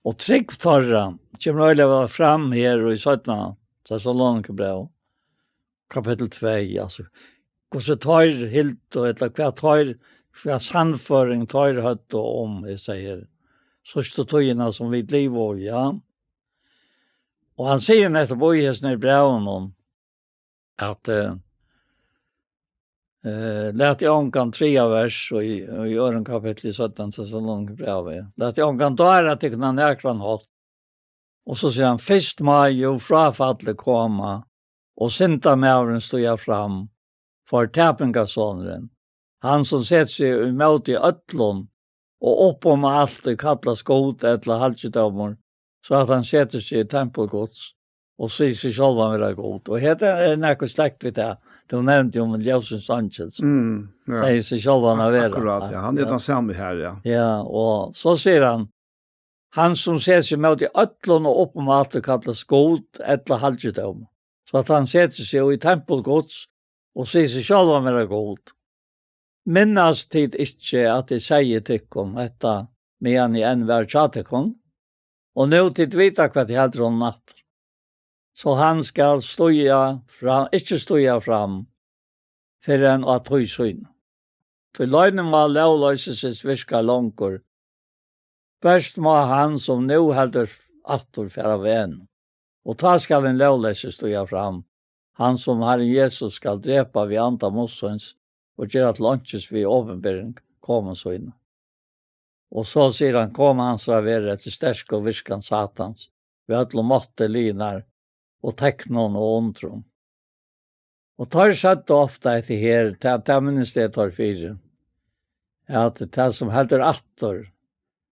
Og trúgv teirra kemur øgiliga væl fram her í seinna Tessalonikabræv, kapittul tvey, altso, hvussu teir hildu, ella hvat teir, hvat sannføring teir høvdu um, eg sigi, síðstu tíðina sum vit liva í, ja. Og hann sigur nettupp í hesum her brævinum, at, eh, eh, lat í ongan, triðja vers í, í øðrum kapitli í seinna Tessalonikabrævi. Lat í ongan dára tykkum á nakran hátt. Og so sigur hann, fyrst má jú fráfallið koma, og syndamaðurin stíga fram, fortapingarsonurin, hann sum setir seg ímóti øllum og upp um alt ið kallast Gud ella halgidómur, so at hann setir seg í tempul Guds og sigur seg sjálvan vera Gud. Og hetta er nakað slekt við tað, tú nevndi um ljósins eingils. Mm, ja. Sigur seg sjálvan at vera. Akkurát, ja. Hann er ja. Den sami her, ja. Ja, og so sigur hann, hann sum setir seg ímóti øllum og upp um alt ið kallast Gud ella halgidómur, so at hann setir seg í tempul Guds og sigur seg sjálvan vera Gud. Minnast tit ikki, at eg segði tykkum hetta, meðan eg enn var hjá tykkum? Og nú tit vita, hvat eg haldi honum aftur. So hann skal stíga fram, ikki stíga fram, fyrr enn á tíð síni. Tí loynimál lógloysisins virkar longur. Bert má hann, sum nú heldur aftur, fara á vegnum. Og tá skal hin lógloysi stíga fram, hann, sum Harrin Jesus skal drepa við anda Guds og gera til einkis við opinbering komu síni. Og so sigur hann, koma hansara verður eftir sterku virkan Satans, við øllum mátti, lygnar og teknum og undrum. Og teir søgdu ofta hetta her, tað, tað minnist eg teir fyri, at tað sum heldur aftur,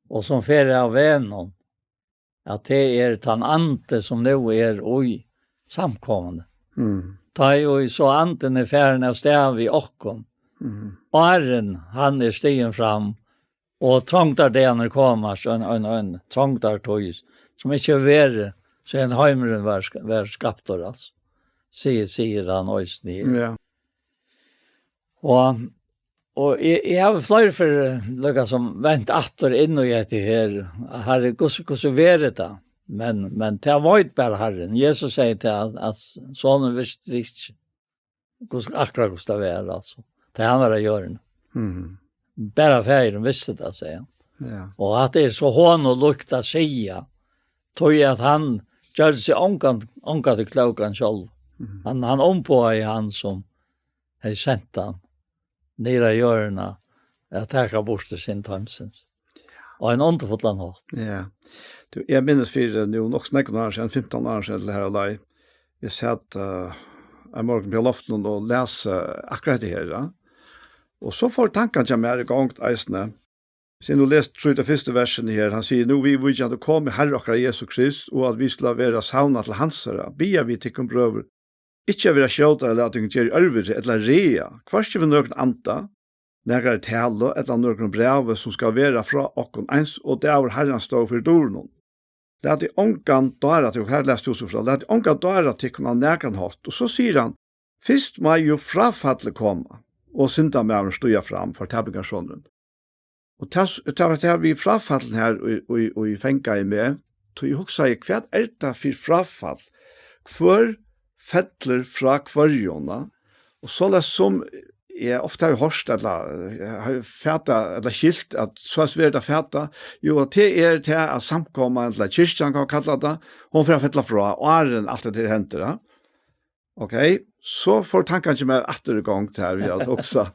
og sum fer av vegnum, at tað er tann andi, sum nú er í samkomuni. Mm. Tá ið so andin er farin av stað við okkum, mm, áðrenn hann er stigin fram, og trongdardagarnir koma, so ein, ein, ein trongdartíð, sum ikki hevur verið, síðan heimurin var sk-, var skaptur, altso. Sigur, sigur hann eisini. Ja. Og, og eg, eg havi fleiri ferð, líka sum, vent aftur inn í hetta her, Harri, hvussu, hvussu verður tað? Men, men tað veit bara Harrin. Jesus segði til hann, at sonurin visti ikki, hvussu, akkurát hvussu tað var, altso. Tað hann var á jørðini. Mhm. Bara faðirin visti tað, segði hann. Ja. Og at tað er so honum líkt at siga, tí at hann gjørdi seg ongan, ongan til klókan sjálv. Mhm. Hann, hann umboðaði hann sum hevði sent hann niður á jørðina at taka burtur synd heimsins. Á ein undurfullan hátt. Ja. Tú, eg minnist fyri nú nokk so nógvum árum síðan, fimtan árum síðan, ella har á leið. Eg sat, eh, ein morgun uppi á loftinum og las, eh, akkurát hetta her, ja. Og so fór tankan hjá mær í gongd eisini. Hvis eg nú lesi trý, tey fyrstu versini her, hann sigur, nú viðvíkjandi komu Harra okkara Jesu Krist, og at vit skulu vera savnað til hansara, biðja vit tykkum, brøður, ikki at vera skjótari at lata tykkum gera í ørviti ella ræða, hvørki við nøkrum anda, nakrari talu ella nøkrum brævi, sum skal vera frá okkum, eins og dagur Harrans stóð fyri durunum. Latið ongan dára tykkum, her lesi tú so frá, latið ongan dára tykkum á nakran hátt. Og so sigur hann, fyrst má jú fráfallið koma, og syndamaðurin stíga fram, fortapingarsonurin. Og tað, tað var tað við fráfallið her, og, og, og eg fangaði meg, tí eg hugsaði, hvat er tað fyri fráfall? Hvør fellur frá hvørjum, na? Og soleiðis sum eg ofta havi hoyrt, ella, eh, havi fatað, ella skilt, at soleiðis verður tað fatað, jú, og tað er tað, at samkoman, ella kirkjan, kann man kalla tað, hon fer at fella frá, áðrenn alt hetta her hendir, ja. Ok, so fór tankarnir hjá mær aftur í gongd her, við at hugsa,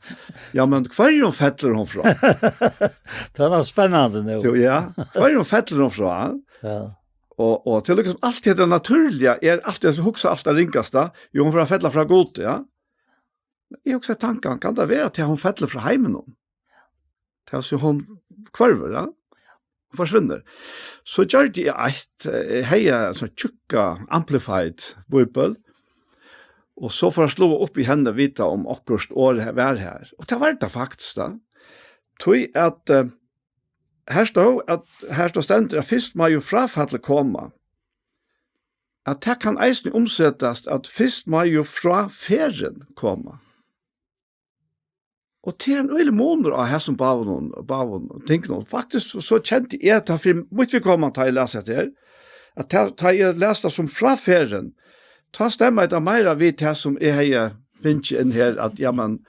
ja, men hvørjum fellur hon frá? Tað er spennandi nú. Jú, ja, hvørjum fellur hon frá? Ja. Og, og til líka sum alt hetta natúrliga er, alt tað sum hugsa alt tað ringasta, jú, hon fer at fella frá Gudi, ja. Eg hugsaði tankan, kann tað vera, at hon fellur frá heiminum? Tað er so, hon hvørvur, ja? Hon forsvinnur. So gjørdi eg eitt, eh, eg hevði ein sånn tjúkka amplified bíbel, og so fór at sláa upp í henni, vita um okkurt orð her, var her. Og tað var tað faktiskt, da. Tí at, eh, her stóð, at, her stóð stendur, at fyrst má jú fráfallið koma. At tað kann eisini umsetast, at fyrst má jú fráferðin koma. Og tað er ein øgiligur munur á hesum báðum, báðum tingunum. Faktiskt so, so kendi eg tað fyri mítt viðkomandi, tá eg las hetta her, at tá, tá eg las tað sum frá ferðini, tá stemmaði tað meira við tað sum eg hevði fingið inn her, at, ja, men,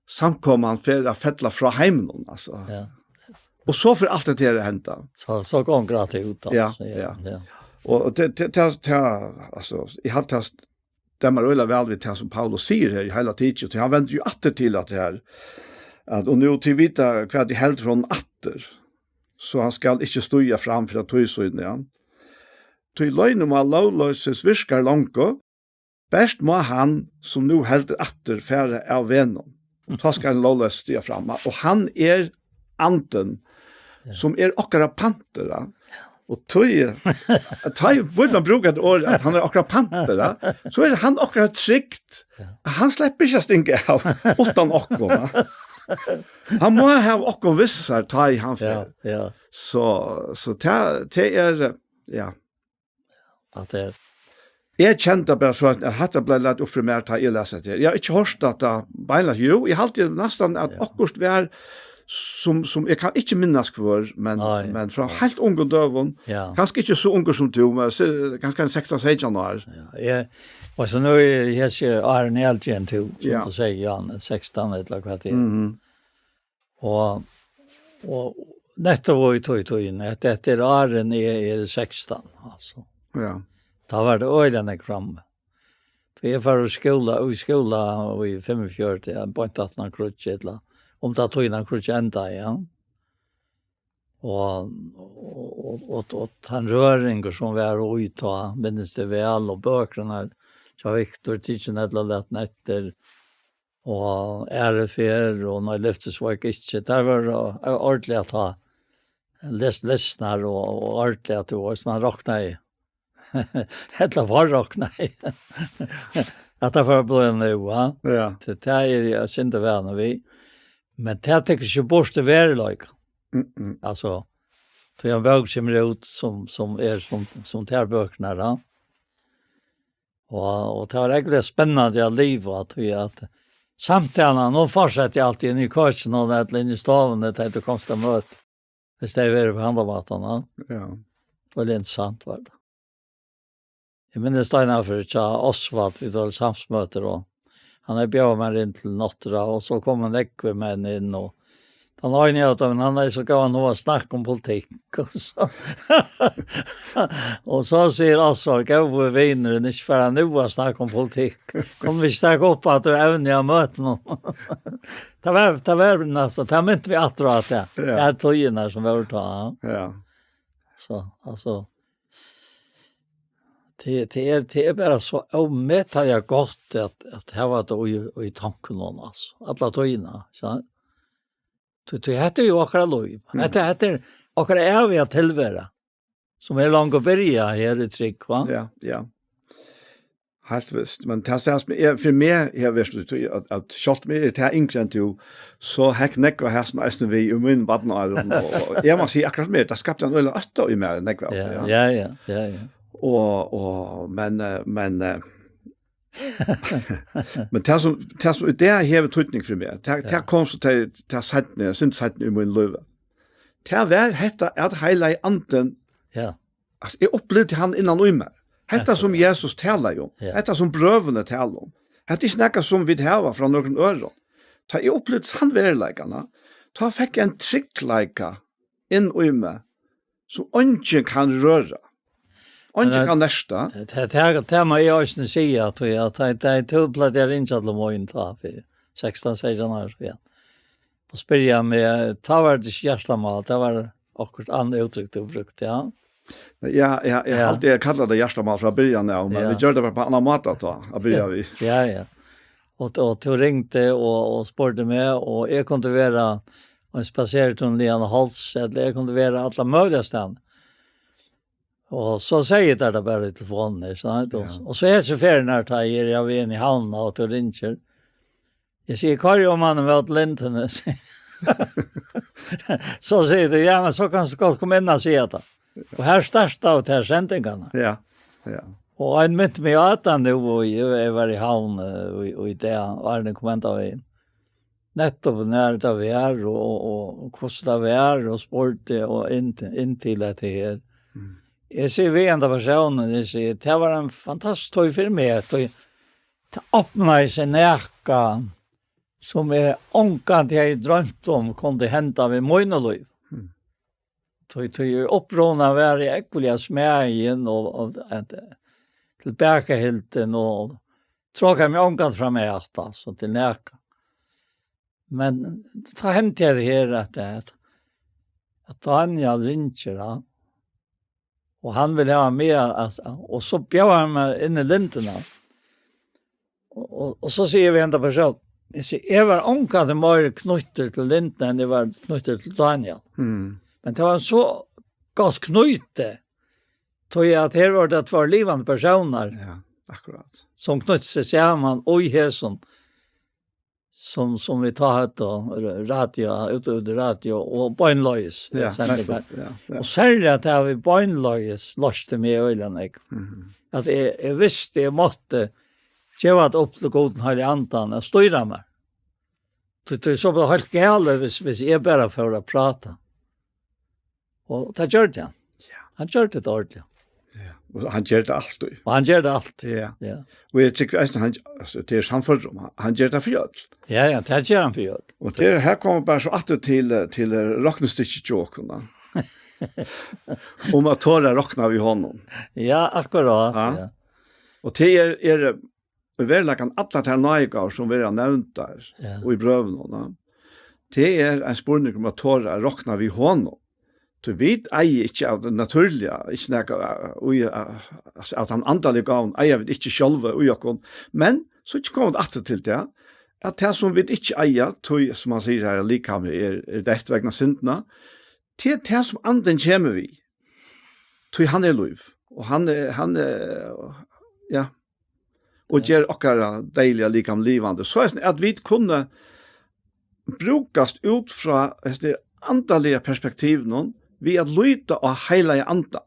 samkoman fer at fella frá heiminum, altso. Ja. Og so fer alt hetta her at henda. So, so gongur alt út, ja, altso. Ja, ja. Og tað, tað, tað, tað, altso, eg helt tað stemmer øgiliga væl við tað sum Paulus sigur her í heila tikið, tí hann vendir jú aftur til at her, at, og nú tit vita, hvat eg helt frá honum aftur, so hann skal ikki stíga fram fyri at tíð síni, ja. Tí løgn um at lógloysis virkar longu, bert má hann, sum nú heldur aftur, fara av vegnum. Tá skal hann lógloysis stiga fram, og hann er andin, ja, sum er okkara pantur, ja. Og tí, tá eg vil man brúka eitt orð, at hann er okkara pantur, ja, so er hann okkara trygt, ja, at hann sleppur ikki at stinga av uttan okkum, ja. Hann má hava okkum við sær, tá ið hann fer. Ja, ja. So, so tað, tað er, ja. At tað er Eg kendi bara so, at, at hatta bleiv lagt upp fyri mær, tá eg las hetta her. Eg havi ikki hoyrt hatta beinleiðis. Jú, eg haldi næstan, at, ja, okkurt var, sum, sum eg kann ikki minnast hvør, men, nei, men frá, nei, heilt ungum døgum, ja, kanska ikki so ungur sum tú, men se-, kanska ein sekstan, seytjan ár. Ja, eg, og so nú er eg, eg sé árini eldri enn tú, sum, ja, tú sigur, Jan, sekstan ella hvat tað er. Mhm. Og, og nettopp í tí tíðini, at eftir árini eg er sekstan, altso. Ja. Tá var tað øgiliga nógv frammi. Tí eg fór í skúla, í skúla í fimmogfjøruti, ja, beint aftan á kríggið, ella um tá tíðin á kríggið endaði, ja. Og, og, og, og, og tann røringur sum var í tá, minnist eg væl, og bøkurnar hjá Viktor, tikin ella latin eftir, og Aðru ferð, og Nei, lyftisveik ikki. Tær vóru, eh, ordiliga at ha les-, lesnar og, og ordiliga at tú veitst, man roknaði. Ella forroknaði. At tað fór at blíva nú, va? Ja. Tað, tað eri eg eitt sindur vanur við. Men tað tekur ikki burtur veruleikan. Mm, mm. Altso, tí ein bók kemur út sum, sum er sum, sum tær bøkurnar, ja. Og, og tað var ógvuliga spennandi at liva, tí at samtalan, hon fortsetti altíð inn í køkinum, og ella inn í stovuni, tá tú komst á møti. Hvis tað var á handan mátan, ja. Ja. Veldig interessant var tað. Eg minnist eina ferð hjá Osvald, vit høvdu samsmøtir, og hann hevði bjóðað mær inn til nátturða, og so komu nógvir menn inn, og tann eini av teimum, hann hevði so góðan hug at snakka um politikk, og so, og so sigur Osvald: "Góði vinurin, ikki fara nú at snakka um politikk. Kunnu vit ikki taka upp aftur evnið á møtunum?" Tað var, tað var næstan, tað mintu vit aftur á, at tað, ja, tær tíðirnar sum vóru tá, ja. Ja. So, altso, tað, tað er, tað er bara so ómetaliga gott at, at hava tað í, í tankunum, altso, alla tíðina, so. Tí, tí hetta er jú okkara lív. Mm. Hetta, hetta er okkara æviga tilvera, sum er longu byrjað her í trúgv, va? Ja, ja. Heilt vist. Men tað, tað sum er, fyri meg, hevur verið so, at, at sjálvt um eg eri tað yngri enn tú, so hekk nógv av hesum eisini við í mínum barnaárum, og, og eg má siga akkurát sum er, tað skapti ein øgiligan ótta í mær, nógv av tí, ja. Ja, ja, ja, ja. Og, og, men, eh, men, eh, men tað sum, tað sum í dag hevur týdning fyri meg, tað, ja, tað kom so til, til seinni, sindur seinni í mínum lívi. Tað var hetta, at Heilagi Andin, ja, altso, eg upplivdi hann innan í mær. Hetta, akkurát, sum Jesus talaði um, ja, hetta sum brøvini tala um. Hetta er ikki nakað sum vit hava frá nøkrum øðrum. Tá eg upplivdi hann veruleikan, tá fekk eg ein tryggleika inn í meg, sum eingin kann røra. Eingin, men, kann nerta. Tað, tað, tað, tað má eg eisini siga, at, at, at, at tú plagdi at ringja til mín tá fyri sekstan, seytjan ár síðan. Og spyrja meg, tá var tað ikki hjartamál, tað var okkurt annað úttrykk tú brúkti, ja. Ja, ja, eg, ja, haldi, eg kallaði tað hjartamál frá byrjan av, men, ja, vit gjørdu tað bara á annan máta tá, at byrja við. Ja, ja. Og, og tú ringdi og, og spurdi meg, og eg kundi vera ein spasertúr niðan á Háls, ella eg kundi vera alla møguliga staðni. Og so segði eg tær tað bara í telefonini, ikki sant? Og, ja, og so hesa ferðina her, tá eg eri av inn í Havn, og tú ringir. Eg sigi: "Koyr um hann móti lindini." So sigur tú: "Ja, men so kanst tú gott koma inn og siga tað." Og her startaðu tær sendingarnar. Ja, ja. Og ein minti meg á tað nú, og eg, eg var í Havn, eh, í, í dag, áðrenn eg kom enda vegin. nettopp nær tað var, og, og, og hvussu tað var, og spurdi, og inn, inn til hetta her. Mm. Eg sigi við henda persónin, eg sigi, tað var ein fantastisk tíð fyri meg, tí tað opnaði seg nakað, sum eg ongantíð hevði droymt um kundi henda við mína lív. Mm. Tí, tí í uppruna var eg ógvuliga smæðin og, og at, eh, tilbakahildin og trákaði meg ongantíð fram at, altso, til nakað. Men tá hendi tað her, at, at, at Daniel ringir, ja, og hann vil hava meg, altso, og so bjóðar hann meg inn í lindina. Og, og, og so sigi eg við henda persón, eg sigi, eg var ongantíð meira knýttur til lindina enn eg var knýttur til Daniel. Mm. Men tað var so gott knýti, tí at her var tað tveir livandi persónar, ja, akkurát, sum knýttu seg saman í hesum, sum, sum vit tá høvdu, radio, út, út í radio og beinleiðis, ja, sendingar, nettopp, ja, ja. Og serliga at tað við beinleiðis loysti meg øgiliga nógv. Mhm. At eg, eg visti, eg mátti geva tað upp til Gud, Heilaga Andan, at stýra mær. Tí, tí so var heilt galið, hvis, hvis eg bara fór at prata. Og tað gjørdi hann. Ja. Hann gjørdi tað ordiliga. Ja. Og hann ger tað altíð. Og hann ger tað altíð. Ja. Ja. Og eg tykki eisini, hann, altso, tað er sannførdur um, hann, hann ger tað fyri øll. Ja, ja, tað ger hann fyri øll. Og tað, her koma vit bara so aftur til, eh, til, eh, roknistykkið hjá okkum, tá. Um at tora at rokna við honum. Ja, akkurát, ja. Ja. Og tað er, er, eh, í veruleikanum allar tær náðigávur, sum verða nevndar, ja, í brøvunum, ja. Tað er ein spurningur um at tora at rokna við honum. Tí vit eiga ikki av, natúrliga, ikki nakað, eh, í, eh, av tann andaligu gávuni eiga vit ikki sjálvi í okkum. Men so koma vit aftur til tað, at tað, sum vit ikki eiga, tí, sum hann sigur her, at likamið er, er deytt vegna syndina, tað er tað, sum Andin kemur við. Tí hann er lív. Og hann er, hann er, ja, og, ja, ger okkara deyðiliga likam livandi. So er at vit kunnu brúkast út frá hesum andaliga perspektivinum við at líta á Heilaga Andan.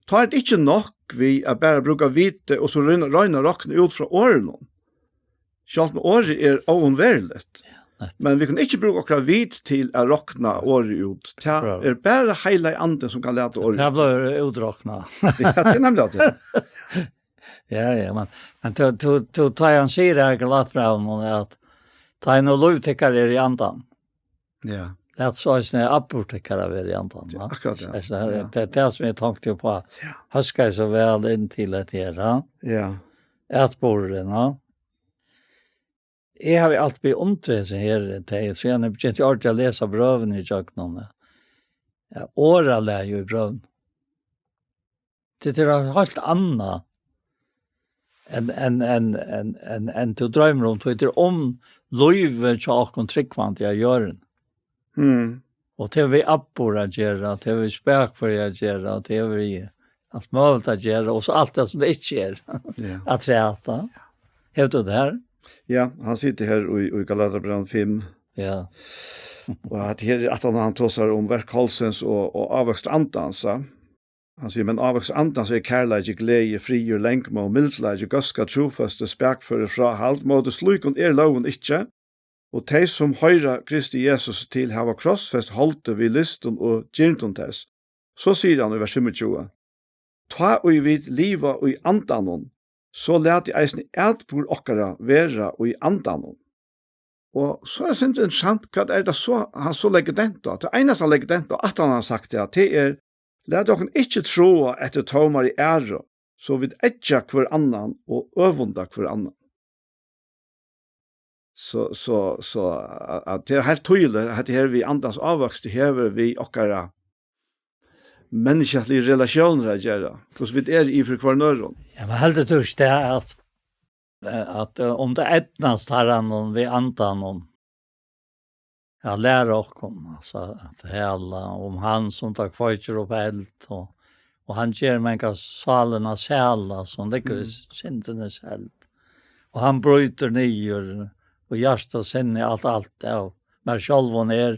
Tá er tað ikki nokk við at bara brúka viti og so royna, royna at rokna út frá orðunum. Sjálvt um orðið er óumveruligt. Ja, nettopp. Men vit kunnu ikki brúka okkara vit til at rokna orðið út. Tað, akkurát, er bara Heilagi Andin, sum kann lata orðið. Tað blívur útroknað. Ja, tað er nemliga tað. Ja, ja, men, men tú, tú, tú, tá hann sigur her í Galatbrævinum, at tá er nú lív tykkara er í andan. Ja. Lat so eisini atburð tykkara vera í andan, va? Akkurát, ja. Altso, tað, ja, tað er tað, sum eg tonkti uppá. Ja. Hóskaði so væl inn til hetta her, ha? Ja. Atburðurin, ha? Eg havi altíð beundrað hesi her, tey, síðan eg begynti ordiliga at lesa brøvini ígjøgnum, ja. Ja, orðalagið í brøvunum. Tað er eitt heilt annað enn, enn, enn, enn, enn, enn tú droymir um, tí tað er um lívið hjá okkum trúgvandi á jørðini. Mm. Og tað hevur við atburð at gera, tað hevur við spakføri at gera, og tað hevur við alt møguligt at gera, og so alt tað sum tað ikki er. Ja. Afturat, ja. Hevur tú tað her? Ja, hann situr her í, í Galatarbrævinum fimm. Ja. Og at her er at hann, hann tosar um verk holdsins og, og ávøkstur andans, ja. Hann sigur, "Men ávøkstur andans er kærleiki, gleði, friður, langmóð, mildleiki, góðska, trúfesti, spakføri, fráhald. Móti slíkum er lógin ikki. Og tey, sum hoyra Kristi Jesus til, hava krossfest holdið við lystum og girndum tess." So sigur hann í vers fimmogtjúgu, "Tá ið vit liva í andanum, so latið eisini atburð okkara vera í andanum." Og so er tað sindur interessant, hvat er tað so, hann so leggur dent á? Tað einasta, hann leggur dent á, at hann har sagt tað, tað er, "Lat okkum ikki tráa eftir tómari æru, so vit eggja hvør annan og øvunda hvør annan." So, so, so, at, at tað er heilt týðiligt, at hetta her við andans ávøksti hevur við okkara menniskjaligu relatiónir at gera, hvussu vit eru yvir fyri hvørjum øðrum. Ja, men heldur tú ikki tað, at, at, eh, um tað eydnast Harranum við andanum at læra okkum, altso, at tala um hann, sum tá kveikir upp eld, og, og hann ger manga sálina sæla, sum liggur í, mm, syndini sæld. Og hann brýtur niður, og hjarta og sinni, alt, alt av mær sjálvum er,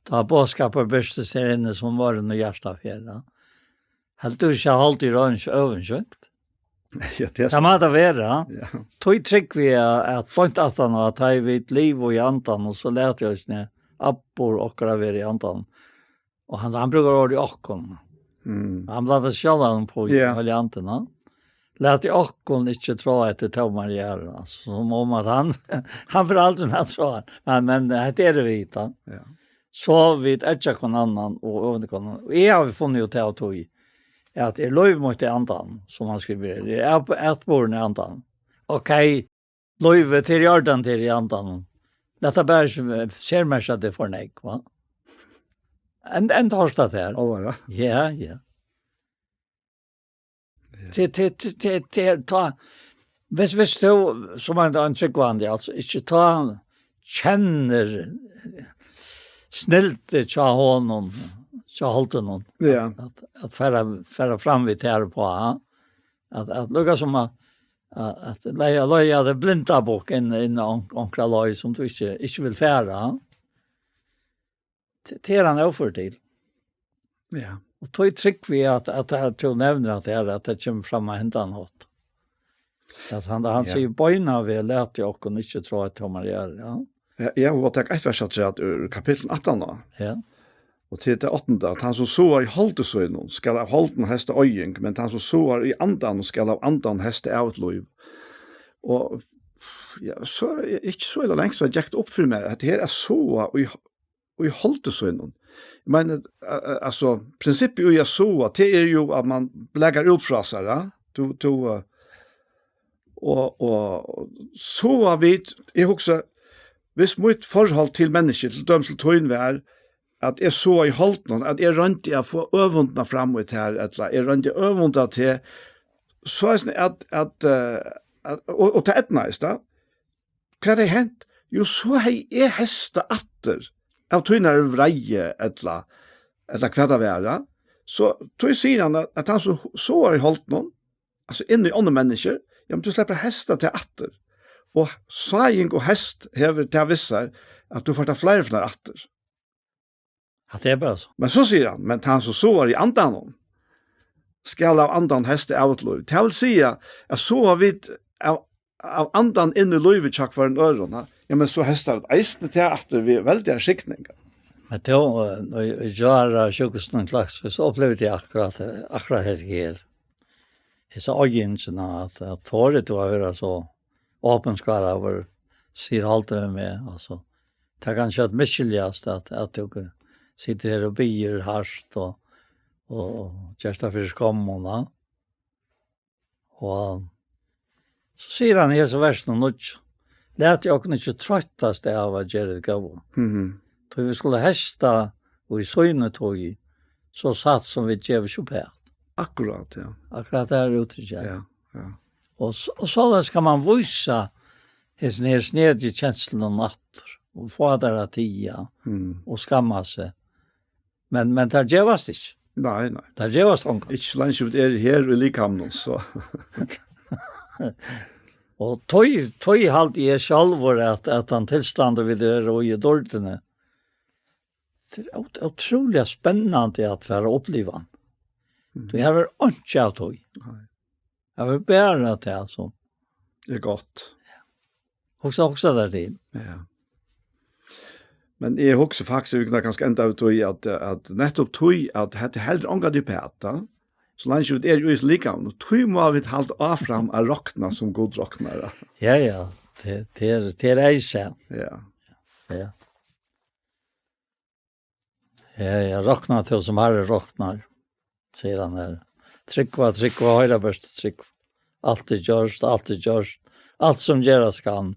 tá boðskapur birtist her inni sum vørn í hjarta fer, ja. Heldur tú ikki, at holdið er øvundsjúkt? Ja, tað er Tað má tað vera. Ja. Tí trúgvi eg at beint aftan á, at tá ið vit liva í andan, og so lata eg eisini abbur okkara vera í andan. Og hann, hann brúkar orðið okkum. Mm. Hann blandar sjálvan på Ja. Heilaga Andin, ja. Latið okkum ikki tráa eftir tómari æru, altso, sum um at hann, hann fer aldri at tráa. Men, men hetta eru vit, ja. Ja. So vit eggja hvønn annan og øvunda hvønn annan. Og eg havi funnið út av tí, at er lív mítt í andan, sum hann skrivar, er at-, atburðin í andan. Ok, lívið til í ordan til í andan. Lat tað bara sum, eh, sermerkja tað for nógv, va? En, en tørsta her. Álvara. Ja, ja. Ja. Til, til, til, til, til, ta, hvis, hvis du, som en, en trúgvandi, altso, ikki ta kennir snildi hjá honum, hjá holdinum, Ja. at, at, at fara, fara fram við tær på, ha? At, at lukka sum at, at, at leiða, leiða teg blinda bukk inn, inn á onk-, onkra leið sum tú ikki, ikki vil fara. T-, tað er hann óførur til. Ja. Og tí trúgvi eg at, at, at tú nevnir at tað er, at tað kemur fram á hendan hátt. At hann, hann Ja. sigur: "Beinanvegin latið okkum ikki tráa eftir tómari æru", ja. Ja, ja, og tak eitt vers afturat úr kapitlinum aftan á. Ja. Og til tað áttanda, at hann sum sáar í holdi sínum, skal av holdinum heysta oyðing, men tann sum sáar í andanum, skal av andanum heysta ævigt lív. Og, ja, so, ikki so illa langt, so gekk tað upp fyri mær, at her er sáa í, í holdi sínum. Eg meini, a-, a-, altso, prinsippið í at sáa, tað er jú at man blakar út frá sær, ja? Tú, tú, eh, og, og sáa vit, eg hugsi, hvis mítt forhold til menniskju, til dømis til tín var, at eg sáaði í holdinum, at eg royndi at fáa øvundina fram í tær, ella eg royndi at øvunda teg, so eisini at, at, eh, at, og, og tað eydnaðist, ja. Hvat hevði hent? Jú, so hevði eg heystað aftur av tínari vreiði, ella, ella hvat tað var, ja. So, tí sigur hann at, at hann sum sáar í holdinum, altso inn í onnur menniskju, ja, men tú sleppur at heysta tað aftur. Og sáing og heyst hevur tað við sær, at tú fært tað fleiri ferðir aftur. At tað er bara so. Men so sigur hann, men tann sum sáar í andanum, skal av andanum heysta ævigt lív. Tað vil siga, at sáa vit av, av andanum inn í lívið hjá hvørjum øðrum, ha? Ja, men so heysta vit eisini tað aftur við veldigar signingar. Men tó, eh, í, í gjár á sjúkrahúsinum í Klaksvík, so upplivdi eg akkurát, akkurát hetta her. Hesa oyðingina, at, at torir tú at vera so opinskaraður, sigur Halldór við meg, altso. Tað kann skjótt misskiljast, at, at tú situr her og biður hart og, og, og gert tað fyri skommum, ja. Og so sigur hann í hesum versinum níggju: "Latið okkum ikki troyttast av at gera tað góða." Mhm. Tí vit skulu heysta í síni tíð, so satt sum vit geva okkum uppat. Akkurát, ja. Akkurát tað er úttrykk, ja. Ja, ja. Og so, og soleiðis kann man vísa hesin her snedigu kenslunum aftur, og fáa tær at tiga, Mm. og skamma seg. Men, men tær gevast ikki. Nei, nei. Tær gevast ongan. Ikki so leingi vit eru her í likamnum, so. Og tí, tí haldi eg sjálvur, at, at hann tilstandur við tær og í dýrdini, tað er ót-, ótrúliga spennandi at fara og uppliva hann. Mm. Tí her er einki av tí. Nei. Her er bara tað, sum er gott. Hugsa, hugsa tær til. Ja. Men eg hugsi faktiskt, vit kunnu kanska enda við tí, at, at nettupp tí, at hetta heldur ongantíð uppat, so leingi vit eru í hesum likamum, tí má vit halda áfram at rokna, sum Gud roknar, ja. Ja, ja. Tað, tað er, tað er eisini. Ja. Ja. Ja, ja, rokna til sum Harrin roknar, sigur hann her. Trúgva, trúgva, hoyra bert trúgv. Alt er gjørt, alt er gjørt. Alt sum gerast kann.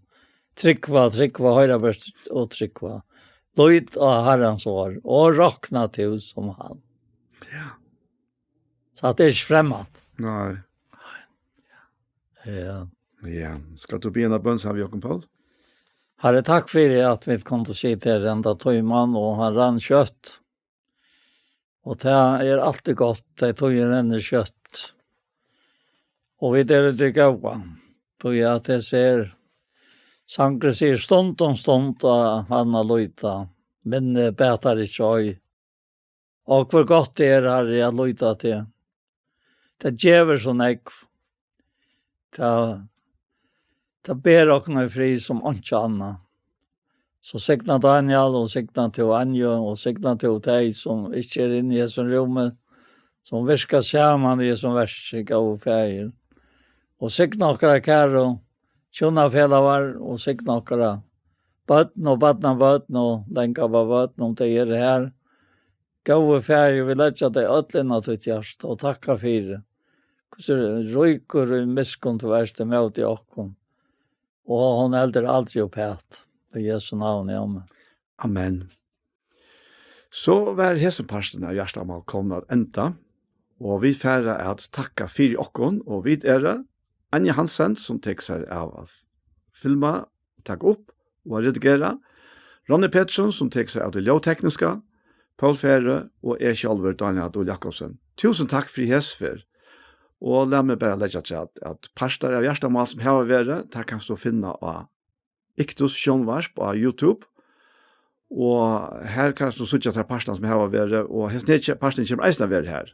Trúgva, trúgva, hoyra bert og trúgva. Lít á Harrans orð og rokna til sum hann. Ja. So hatta er ikki fremmant. Nei. Ja. Ja. Skal tú biðja eina bøn saman við okkum, Poul? Harri, takk fyri at vit kundu sita her henda tíman, og hann rann skjótt. Og tað er altíð gott, tá tíðin rennur skjótt. Og vit eru til góða. Tí at eg sigi, sangurin sigur: "Stundum stund á hann at líta, minni batar ikki ei." Og hvør gott tað er, Harri, at líta á teg. Tað gevur so nógv. tað, tað ber okkum í frið sum einki annað. So signa Dánjal, og signa tú Anju, og signa tú tey, sum ikki eru inni í hesum rúmi, sum virka saman í hesum verki, góði Faðir. Og signa okkara kæru hjúnafelagar, og signa okkara børn og barnabørn og langababørn, um tey eru her. Góði Faðir, vit leggja tey øll inn á títt hjarta og takka fyri, hvussu ríkur í miskunn tú ert ímóti okkum. Og hon heldur aldri uppat. Í Jesu navni, amen. Amen. So var hesin parturin av Hjartamál komin at enda, og vit fara at takka fyri okkum, og vit eru Anja Hansen, sum tekur sær av at filma, taka upp og at redigera, Ronny Petersen, sum tekur sær av tí ljóðtekniska, Poul Færø og eg sjálvur, Dánjal Dul Jakobsen. Túsund takk fyri hesa ferð. Og lat meg bara leggja afturat, at partar av Hjartamál, sum hava verið, teir kanst tú finna á Iktus Sjónvarp á YouTube. Og her kanst tú síggja teir partarnar, sum hava verið, og hesin her ke-, parturin kemur eisini at vera her.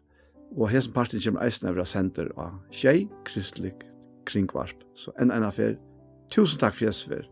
Og hesin parturin kemur eisini at vera sendur á Sjey, kristiligt kringvarp. So enn eina ferð, túsund takk fyri hesa ferð.